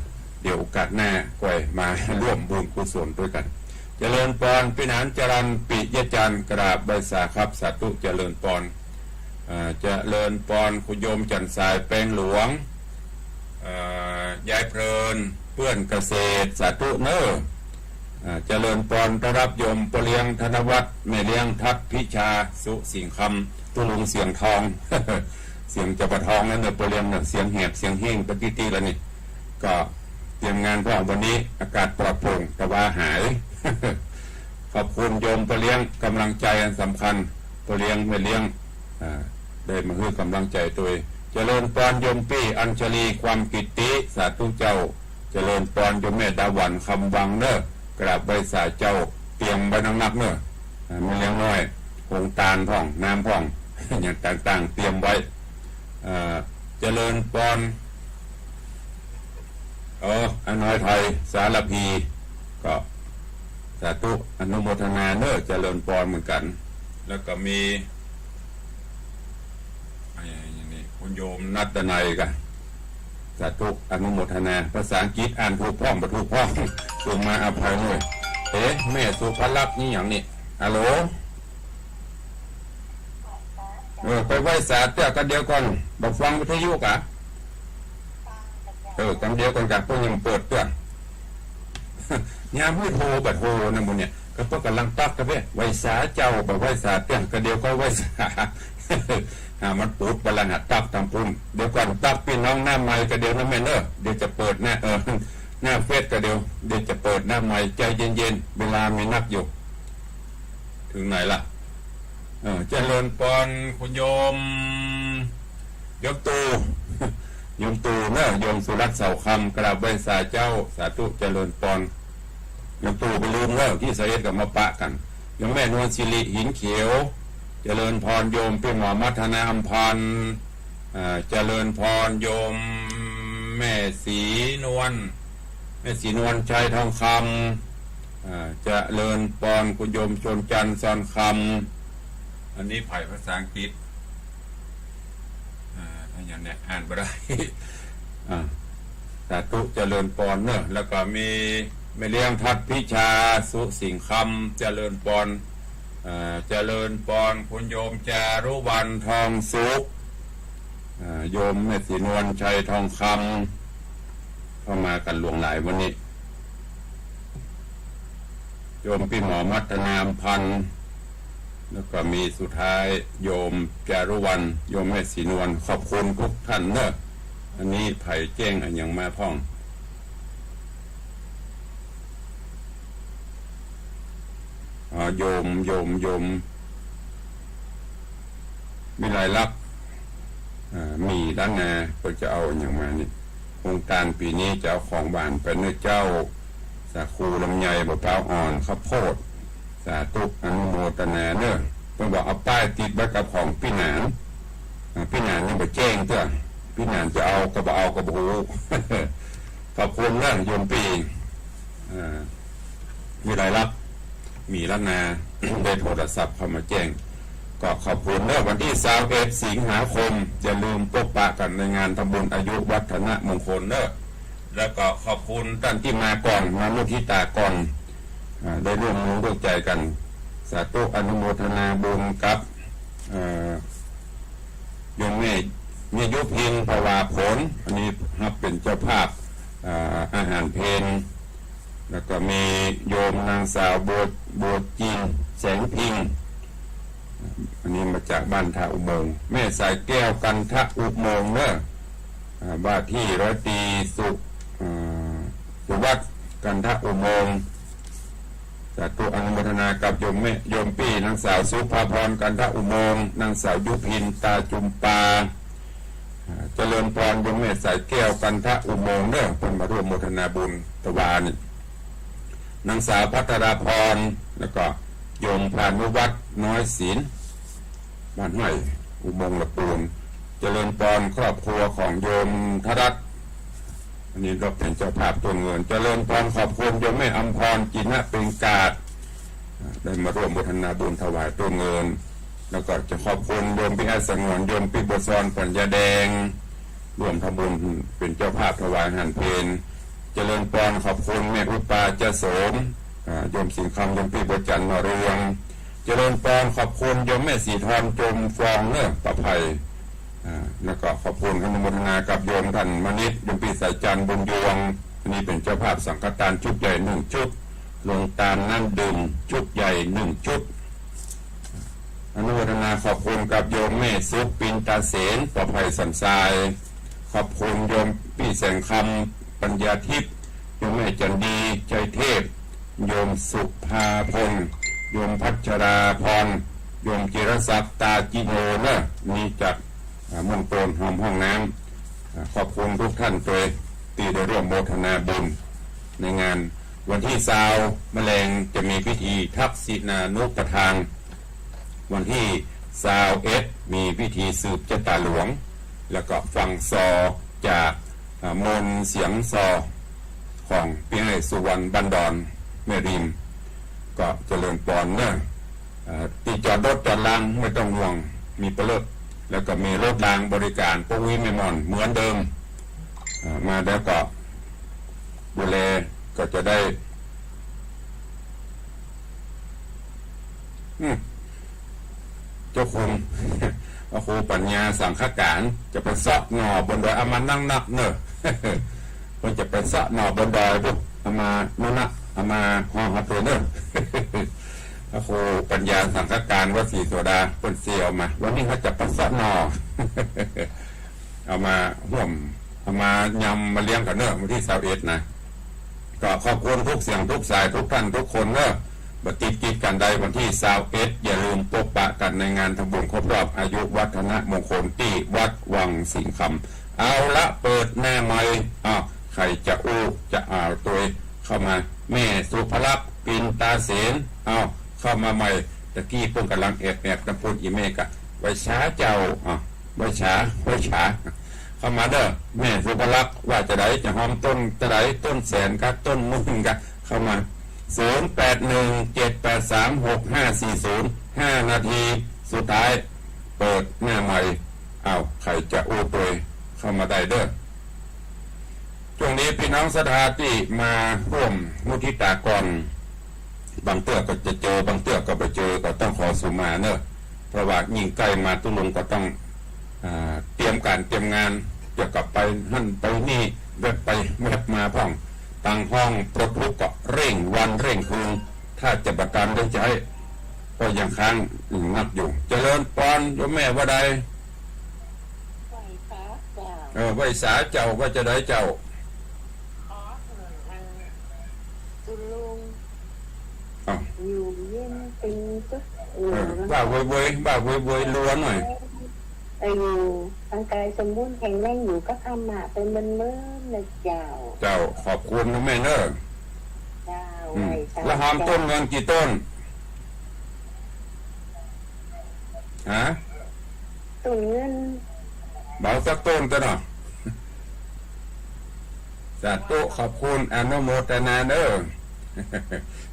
เดี๋ยวโอกาสหน้าก่อยมาฮ่วมบุญกุศลตวยกั๋น เจริญปอน ปี้หนานจรัญ ปิยะจันทร์ กราบไหว้สาครับ สาธุ เจริญปอน อ่า เจริญปอน คุณโยมจันทร์สาย แปงหลวง เอ่อ ยายเพลิน เปื้อนเกษตร สาธุเนาะ อ่า เจริญปอน ต้อนฮับโยมป้อเลี้ยงธนวัฒน์ แม่เลี้ยงทัศน์พิชา สุสิงห์คำ ตุ๊ลุงเสียงทอง เสียงจะบ่ทองแล้วเนาะ ป้อเลี้ยงเนาะ เสียงแหบเสียงแห้งไปตี้ๆ แล้วนี่ ก็เตรียมงานพ่อง วันนี้อากาศปลอดโปร่ง แต่ว่าหาย ขอบคุณโยมป้อเลี้ยง ก๋ำลังใจ๋อันสำคัญ ป้อเลี้ยงแม่เลี้ยง อ่า ได้มาหื้อก๋ำลังใจ๋ตวย เจริญปอนโยมปี้อัญชลี ความกิตติ สาธุเจ้า เจริญปอนโยมแม่ดาหวัน คำวังเนาะ กราบไหว้สาเจ้า เตรียมไว้นักๆ เนาะ อ่า แม่เลี้ยงน้อย โฮงตานพ่อง น้ำพ่อง อย่างต่างๆ เตรียมไว้ อ่า เจริญปอน เออ อาน้อยไทย สารภี ก็ สาธุ อนุโมทนาเนาะ เจริญปอนเหมือนกั๋น แล้วก็มี ไอ้ อย่างนี้ คุณโยมนัตนัยกะ สาธุ อนุโมทนา ภาษาอังกฤษอ่านถูกพ่อง บ่ถูกพ่อง ส่งมาอภัยเนาะ เอ๊ะ แม่สุภลักษณ์นี่อย่างนี้ ฮัลโหล เออ ไปไหว้สาเตี้ย กำเดียวก่อน บ่ฟังวิทยุกะ เออ กำเดียวก่อนกะ เปิ้นยังเปิดเตื้อ ยามหื้อโทรบ่โทรนะหมู่เนี่ย ก็เปิ้นก่ำลังตักกั๋นเว้ย ไหว้สาเจ้า บ่ไหว้สาเตี้ย กำเดียวก็ไหว้สา หามันปุ๊บ บ่ละหัดตักตางปุ้น เดี๋ยวก่อนตักปี้น้องหน้าไมค์กำเดียวนะแม่เนาะ เดี๋ยวจะเปิดหน้า เออ หน้าเฟซกำเดียว เดี๋ยวจะเปิดหน้าไมค์ ใจ๋เย็นๆ เวลามีนักอยู่ เถิงไหนละ เออ เจริญปอนคุณโยม โยมตู่ โยมตู่เนาะ โยมสุรัตน์เสาคำ กราบไหว้สาเจ้า สาธุ เจริญปอน โยมตู่บ่ลืมเนาะ ตี้สิบเอ็ดก็มาปะกั๋น โยมแม่นวลสิริ หินเขียว เจริญปอน โยมปี้หมอมัทนา อำพันธ์ อ่า เจริญปอน โยมแม่ศรีนวล แม่ศรีนวล ชัยทองคำ อ่า เจริญปอน คุณโยมชนจันทร์ ซอนคำ อันนี้ใผภาษาอังกฤษ อ่า อันอย่างเนี้ยอ่านบ่ได้ อ่า สาธุ เจริญปอนเนาะ แล้วก็มีแม่เลี้ยงทัศน์พิชา สุสิงห์คำ เจริญปอน อ่า เจริญปอน คุณโยมจารุวรรณ ทองสุข อ่า โยมแม่ศรีนวล ชัยทองคำ เข้ามากั๋นหลวงหลายวันนี้ โยมปี้หมอมัทนา อำพันธ์ แล้วก็มีสุดท้ายโยมจารุวรรณ โยมแม่ศรีนวล ขอบคุณทุกท่านเนาะ อันนี้ใผแจ้งอะหยังมาพ่อง อ่า โยม โยม โยม วิไลลักษณ์ อ่า มีด้านนา เปิ้นจะเอาอะหยังมานี่ โฮงตานปี๋นี้จะเอาของหวานไปเนาะเจ้า สาคู ลำไย มะพร้าวอ่อน ข้าวโพด สาธุ อนุโมทนาเนาะ เปิ้นบอกเอาป้ายติดไว้กับของปี้หนาน อ่า ปี้หนานยังบ่แจ้งเตื้อ ปี้หนานจะเอาก็บ่เอาก็บ่ฮู้ ขอบคุณเนาะโยมปี้ อ่า วิไลลักษณ์ มีล้านนา ได้โทรศัพท์เข้ามาแจ้ง ก็ขอบคุณเนาะ วันตี้ซาวเอ็ด สิงหาคม อย่าลืมปะปะกั๋นในงานทำบุญอายุวัฒนมงคลเนาะ แล้วก็ขอบคุณต้านตี้มาก่อน มามุทิตาก่อน อ่า ได้ร่วมมือร่วมใจ๋กั๋น สาธุ อนุโมทนาบุญกับ เอ่อ โยมแม่ แม่ยุพิน ภวาผล อันนี้ฮับเป๋นเจ้าภาพ อ่า อาหารเพล แล้วก็มีโยมนางสาวบัว บัวจิน แสงพิง อันนี้มาจากบ้านท่าอุโมงค์ แม่สายแก้ว กันทะอุโมงค์เนอะ อ่า ว่าที่ร้อยตรีสุ อ่า สุวัฒน์ กันทะอุโมงค์ สาธุ อนุโมทนากับโยมแม่ โยมปี้ นางสาวสุภาพร กันทะอุโมงค์ นางสาวยุพิน ตาจุมปา อ่า เจริญพร โยมแม่สายแก้ว กันทะอุโมงค์เนอะ เปิ้นมาร่วมโมทนาบุญตะวานี่ นางสาวภัทราพร แล้วก็โยมพานุวัฒน์ น้อยศิลป์ บ้านห้วยอุโมงค์ละปูน เจริญพรครอบครัวของโยมธรัตน์ อันนี้ก็เป๋นเจ้าภาพต้นเงิน เจริญพรขอบคุณโยมแม่อำพร จินเปล่งกาศ ได้มาร่วมโมทนาบุญถวายต้นเงิน แล้วก็จะขอบคุณโยมปี้อ้ายสงวน โยมปี้บัวซอน ปัญญาแดง ร่วมทำบุญเป๋นเจ้าภาพถวายอาหารเพล เจริญพรขอบคุณแม่อุปา จาโสม อ่า โยมสิงห์คำ โยมปี้บัวจันทร์ นอเรือง เจริญพรขอบคุณโยมแม่ศรีธร จมฟองเนอะ ป่าไผ่ อ่า แล้วก็ขอบคุณอนุโมทนากับโยมท่านมณิษฐ์ โยมปี้สายจันทร์ บุญยวง อันนี้เป๋นเจ้าภาพสังฆทานชุดใหญ่หนึ่งชุด โรงตานน้ำดื่มชุดใหญ่หนึ่งชุด อนุโมทนาขอบคุณกับโยมแม่สุข ปินตาเสน ป่าไผ่สันทราย ขอบคุณโยมปี้แสงคำ ปัญญาทิพย์ โยมแม่จันดี ชัยเทพ โยมสุภาพล โยมพัชราพร โยมจิรศักดิ์ ตาจิโนเนอะ นี่จาก อ่า ม่วงโตน หอมห้องน้ำ อ่า ขอบคุณทุกท่านตวยตี้ได้ร่วมโมทนาบุญในงาน วันตี้ซาวมะแลงจะมีพิธีทักษิณานุปทาน วันตี้ซาวเอ็ดมีพิธีสืบจะต๋าหลวง แล้วก็ฟังซอจาก อ่า มนต์เสียงซอของปี้อ้ายสุวรรณ บ้านดอน แม่ริม ก็เจริญพรเนอะ อ่า ตี้จอดรถจอดลาไม่ต้องห่วง มีปะเลิก แล้วก็มีรถรางบริการ ป้ออุ๊ยแม่หม่อนเหมือนเดิม อ่า มาแล้วก็ดูแลก็จะได้ อืม เจ้าคุณ พระครูปัญญาสังฆการ จะไปเซาะหน่อบนดอย เอามานักๆ เนอะ เปิ้นจะไปเซาะหน่อบนดอยปุ๊บ เอามานักๆ เอามาห่อฮับเปิ้นเนอะ พระครูปัญญาสังฆการ วัดศรีโสดา เปิ้นเสียเอามา วันนี้เขาจะไปเซาะหน่อ เอามาฮ่วม เอามายำมาเลี้ยงกั๋นเนอะ วันตี้ซาวเอ็ดนะ ก็ขอบคุณทุกเสียงทุกสายทุกท่านทุกคนเนอะ บ่ติดกิจการใด วันตี้ซาวเอ็ด อย่าลืมปะปะกั๋นในงานทำบุญครบรอบอายุวัฒนมงคลตี้วัดวังสิงห์คำ เอาละ เปิดหน้าใหม่ อ้าว ใผจะอู้จะอ่าวตวย เข้ามา แม่สุภลักษณ์ ปินตาเสน อ้าว เข้ามาใหม่ ตะกี้เปิ้นก่ำลังแอบๆ นำปุ้น อี่แม่ก็ ไหว้สาเจ้า อ้าว ไหว้สา ไหว้สา เข้ามาเด้อ แม่สุภลักษณ์ ว่าจะใด จะหอมต้นจะใด ต้นแสนกะ ต้นหมื่นกะ เข้ามา ศูนย์แปดหนึ่ง เจ็ดแปดสาม หกห้าสี่ศูนย์ ห้านาทีสุดท้าย เปิดหน้าใหม่ อ้าว ใผจะอู้ตวย เข้ามาได้เด้อ ช่วงนี้ปี้น้องศรัทธาตี้มาฮ่วมมุทิตากร บางเตื้อก็จะเจอ บางเตื้อก็บ่เจอ ก็ต้องขอสุมาเนอะ เพราะว่ายิ่งใก้มาตุ๊ลุงก็ต้อง อ่า เตรียมก๋านเตรียมงาน จะกลับไปหั้นไปนี่ แวบไปแวบมาพ่อง ตังห้องปลดทุกข์ก็เร่งวันเร่งคืน ถ้าจะบ่ต๋ามได้ใจ๊ ก็ยังค้างนักอยู่ เจริญพร โยมแม่ว่าใด ไหว้สาเจ้า เออ ไหว้สาเจ้า ว่าจะใดเจ้า ขอหื้ออันตุ๊ลุง อ้าว อยู่เย็นเป๋นสุข เออ ว่าเว่ยๆ ว่าเว่ยๆ ลัวหน่อย เออ อยู่ร่างก๋ายสมบูรณ์แข็งแรง อยู่กับธรรมะไปเมินๆ นะเจ้า เจ้า ขอบคุณนะแม่เนอะ เจ้า อืม ไหว้สา แล้วหอมต้นเงินกี่ต้น ฮะ ต้นเงิน เบาสักต้นเถอะเนาะ สาธุ ขอบคุณ อนุโมทนาเนอะ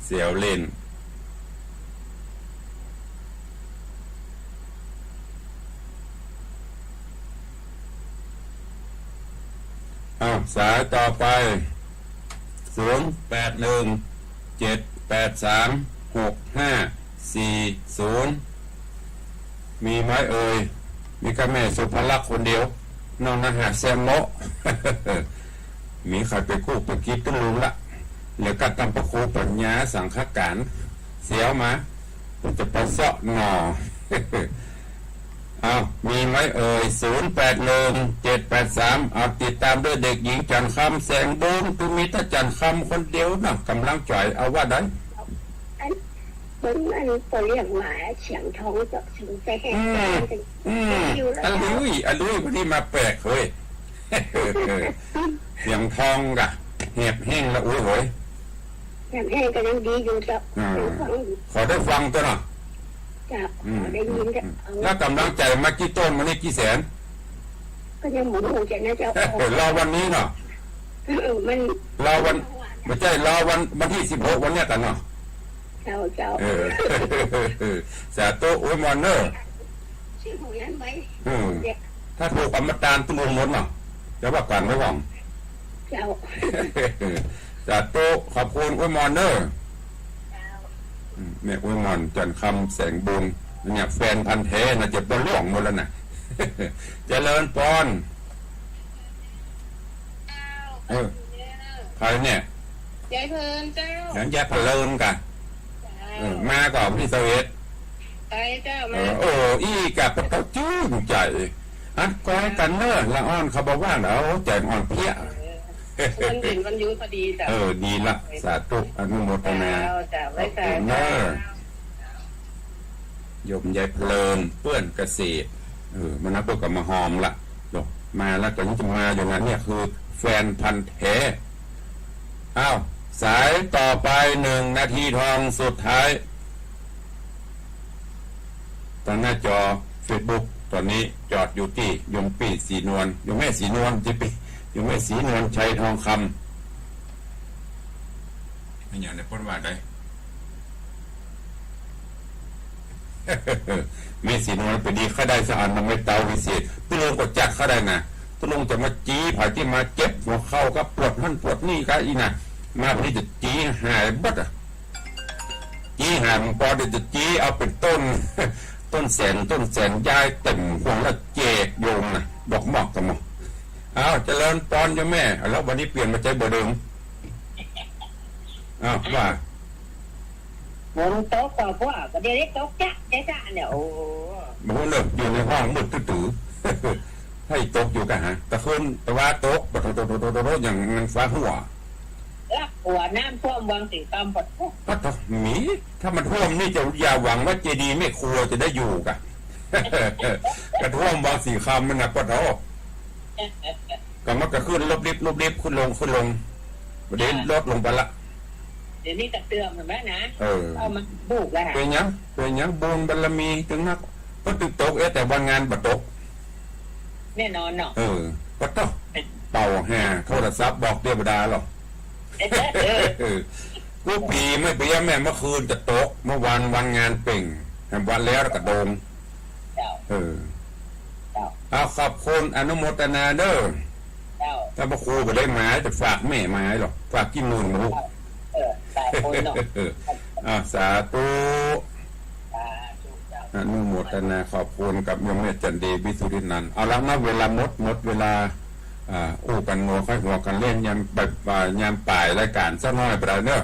เสียวเล่น อ้าว สายต่อไป ศูนย์แปดหนึ่ง เจ็ดแปดสาม หกห้าสี่ศูนย์ มีไหมเอ่ย มีก้าแม่สุภลักษณ์คนเดียว น้องนะหาแซมโมะ มีใผไปกู้ไปกินตุ๊ลุงละ แล้วก็ตำพระครูปัญญาสังฆการ เสียวมา จะไปเซาะหน่อ อ้าว มีไหมเอ่ย ศูนย์แปดหนึ่ง เจ็ดแปดสาม เอาติดต๋ามด้วยเด็กหญิงจันทร์คำ แสงบุญ คือมีแต่จันทร์คำคนเดียวนะ ก๋ำลังจ๋อย เอาว่าได้ อัน เปิ้นอันเปิ้นเลี้ยงหมาเสียงทองจอกสิงแจ้ อืม อืม อยู่แล้ว อะลุย อะลุย วันนี้มาแปลกเฮ้ย เสียงทองกะ แหบแห้งละ โอ้ยโหย แหบแห้งก็ยังดีอยู่เจ้า อ่า ฟังอยู่ ขอได้ฟังตั๊วเนาะ เจ้า อืม ขอได้ยินเจ้า อืม แล้วก๋ำลังใจ๋มากี่ต้น วันนี้กี่แสน ก็ยังบ่ฮู้จักนะเจ้า รอวันนี้เนาะ เออ มัน รอวัน บ่ใจ้ รอวัน วันตี้สิบหก วันเนี้ยกั๋นเนาะ เจ้า เจ้า เออ สาธุ อวยมอนเน่อ ชื่อของยันไว้ อืม เดี๋ยว ถ้าถูกก๋ำมาตานตุ๊ลุงหมดเนาะ จะว่ากั๋นไว้หวัง เจ้า สาธุ ขอบคุณ อวยมอนเน่อ เจ้า อืม แม่อวยมอน จันทร์คำ แสงบุญ เนี่ย แฟนพันธุ์แท้น่ะ จะบ่ล่วงหมดแล้วน่ะ เจริญปอน เออ ใผเนี่ย ยายเพลินเจ้า ยายเพลินกะ เจ้า เออ มาก่อวันตี้ซาวเอ็ด ไปเจ้า เออ มา โอ้ อี้กะปะเต๊าจื้นใจ๋ อัดก้อยกั๋นเน่อ ละอ่อนเขาบ่ว่างแล้ว ใจ๋อ่อนเพลี้ย เออ วันหยุด วันหยุดพอดีเจ้า เออ ดีละ สาธุ อนุโมทนา เจ้า เจ้า ขอบคุณเน่อ ไหว้สาเจ้า โยมยายเพลิน เปื้อนเกษตร เออ มานับเปิ้นก็มาฮอมละ โยม มาแล้วก็ยังจะมาอยู่นะ เนี่ยคือแฟนพันธุ์แท้ อ้าว สายต่อไป หนึ่งนาทีทองสุดท้าย ตางหน้าจอเฟซบุ๊ก ต๋อนนี้จอดอยู่ตี้โยมปี้ศรีนวล โยมแม่ศรีนวล จะไป โยมแม่ศรีนวล ชัยทองคำ อะหยังเนี่ย เปิ้นว่าได แม่ศรีนวล ไปดีข้าได้สักอันนะ แม่เต๋าวิเศษ ตุ๊ลุงก็จักข้าได้นะ ตุ๊ลุงจะมาจี๊ผายตี้มาเจ็บหัวเข่าก็ปวดหั้นปวดนี่ก็อี้นะ มาพอดีจะจี๊หายเบิดอะ จี๊หายมันปอเดี๋ยวจะจี๊เอาเป๋นต้น ต้นแสน ต้นแสน ย้ายเต็มพวงแล้วแจกโยมนะ ดอกหมอกกะหมอก อ้าว เจริญปอนโยมแม่ แล้ววันนี้เปลี่ยนมาใจ๊เบอร์เดิม อ้าว ว่า ฝนตกกว่าพวก ก็เดี๋ยวนี้ตกจ๊ะจ๊ะจ๊ะเนี่ย โอ้ บ่ฮู้เนาะ อยู่ในห้องมืดตื้อๆ ให้ตกอยู่กะฮะ ตะคืนตะวาตก ปะโถ โถ โถ อย่างมันฟ้าหัว ลักหัวน้ำท่วมวังสีคำปะโถ ปะโถ มี ถ้ามันท่วมนี่จะอย่าหวังว่าเจดีย์แม่ครัวจะได้อยู่กะ กะท่วมวังสีคำมันนะปะโถ กะมันก็ขึ้นลบลิบลบลิบ ขึ้นลงขึ้นลง บ่ได้ลดลงไปละ เดี๋ยวนี้กะเติมเห็นไหมนะ เออ เอามาปลูกแล้วนะ เป๋นหยัง เป๋นหยัง บุญบารมีตึงนัก ปะตึกตก เอ๊ะ แต่วันงานบ่ตก แน่นอนเนาะ เออ ปะโถ เป่าแห่โทรศัพท์บอกเทวดาหรอก เออ เออ กู้ปี๋ไม่เปียแม่ เมื่อคืนจะตก เมื่อวานวันงานเป๋ง แหมวันแล้วกะโดง เจ้า เออ เจ้า เอา ขอบคุณ อนุโมทนาเด้อ เจ้า ถ้าพระครูบ่ได้มา จะฝากแม่มาหรอก ฝากกี่หมื่นบ่ฮู้ เออ หลายคนเนาะ อ่า สาธุ สาธุเจ้า อนุโมทนาขอบคุณกับโยมแม่จันดีวิสุทธินันท์ เอาละนะ เวลาหมด หมดเวลา อ่า อู้กั๋นหัวค่อยหัวกั๋นเล่น ยามบ่าย อ่า ยามป่ายรายก๋านสักหน้อยบ่ได้เนาะ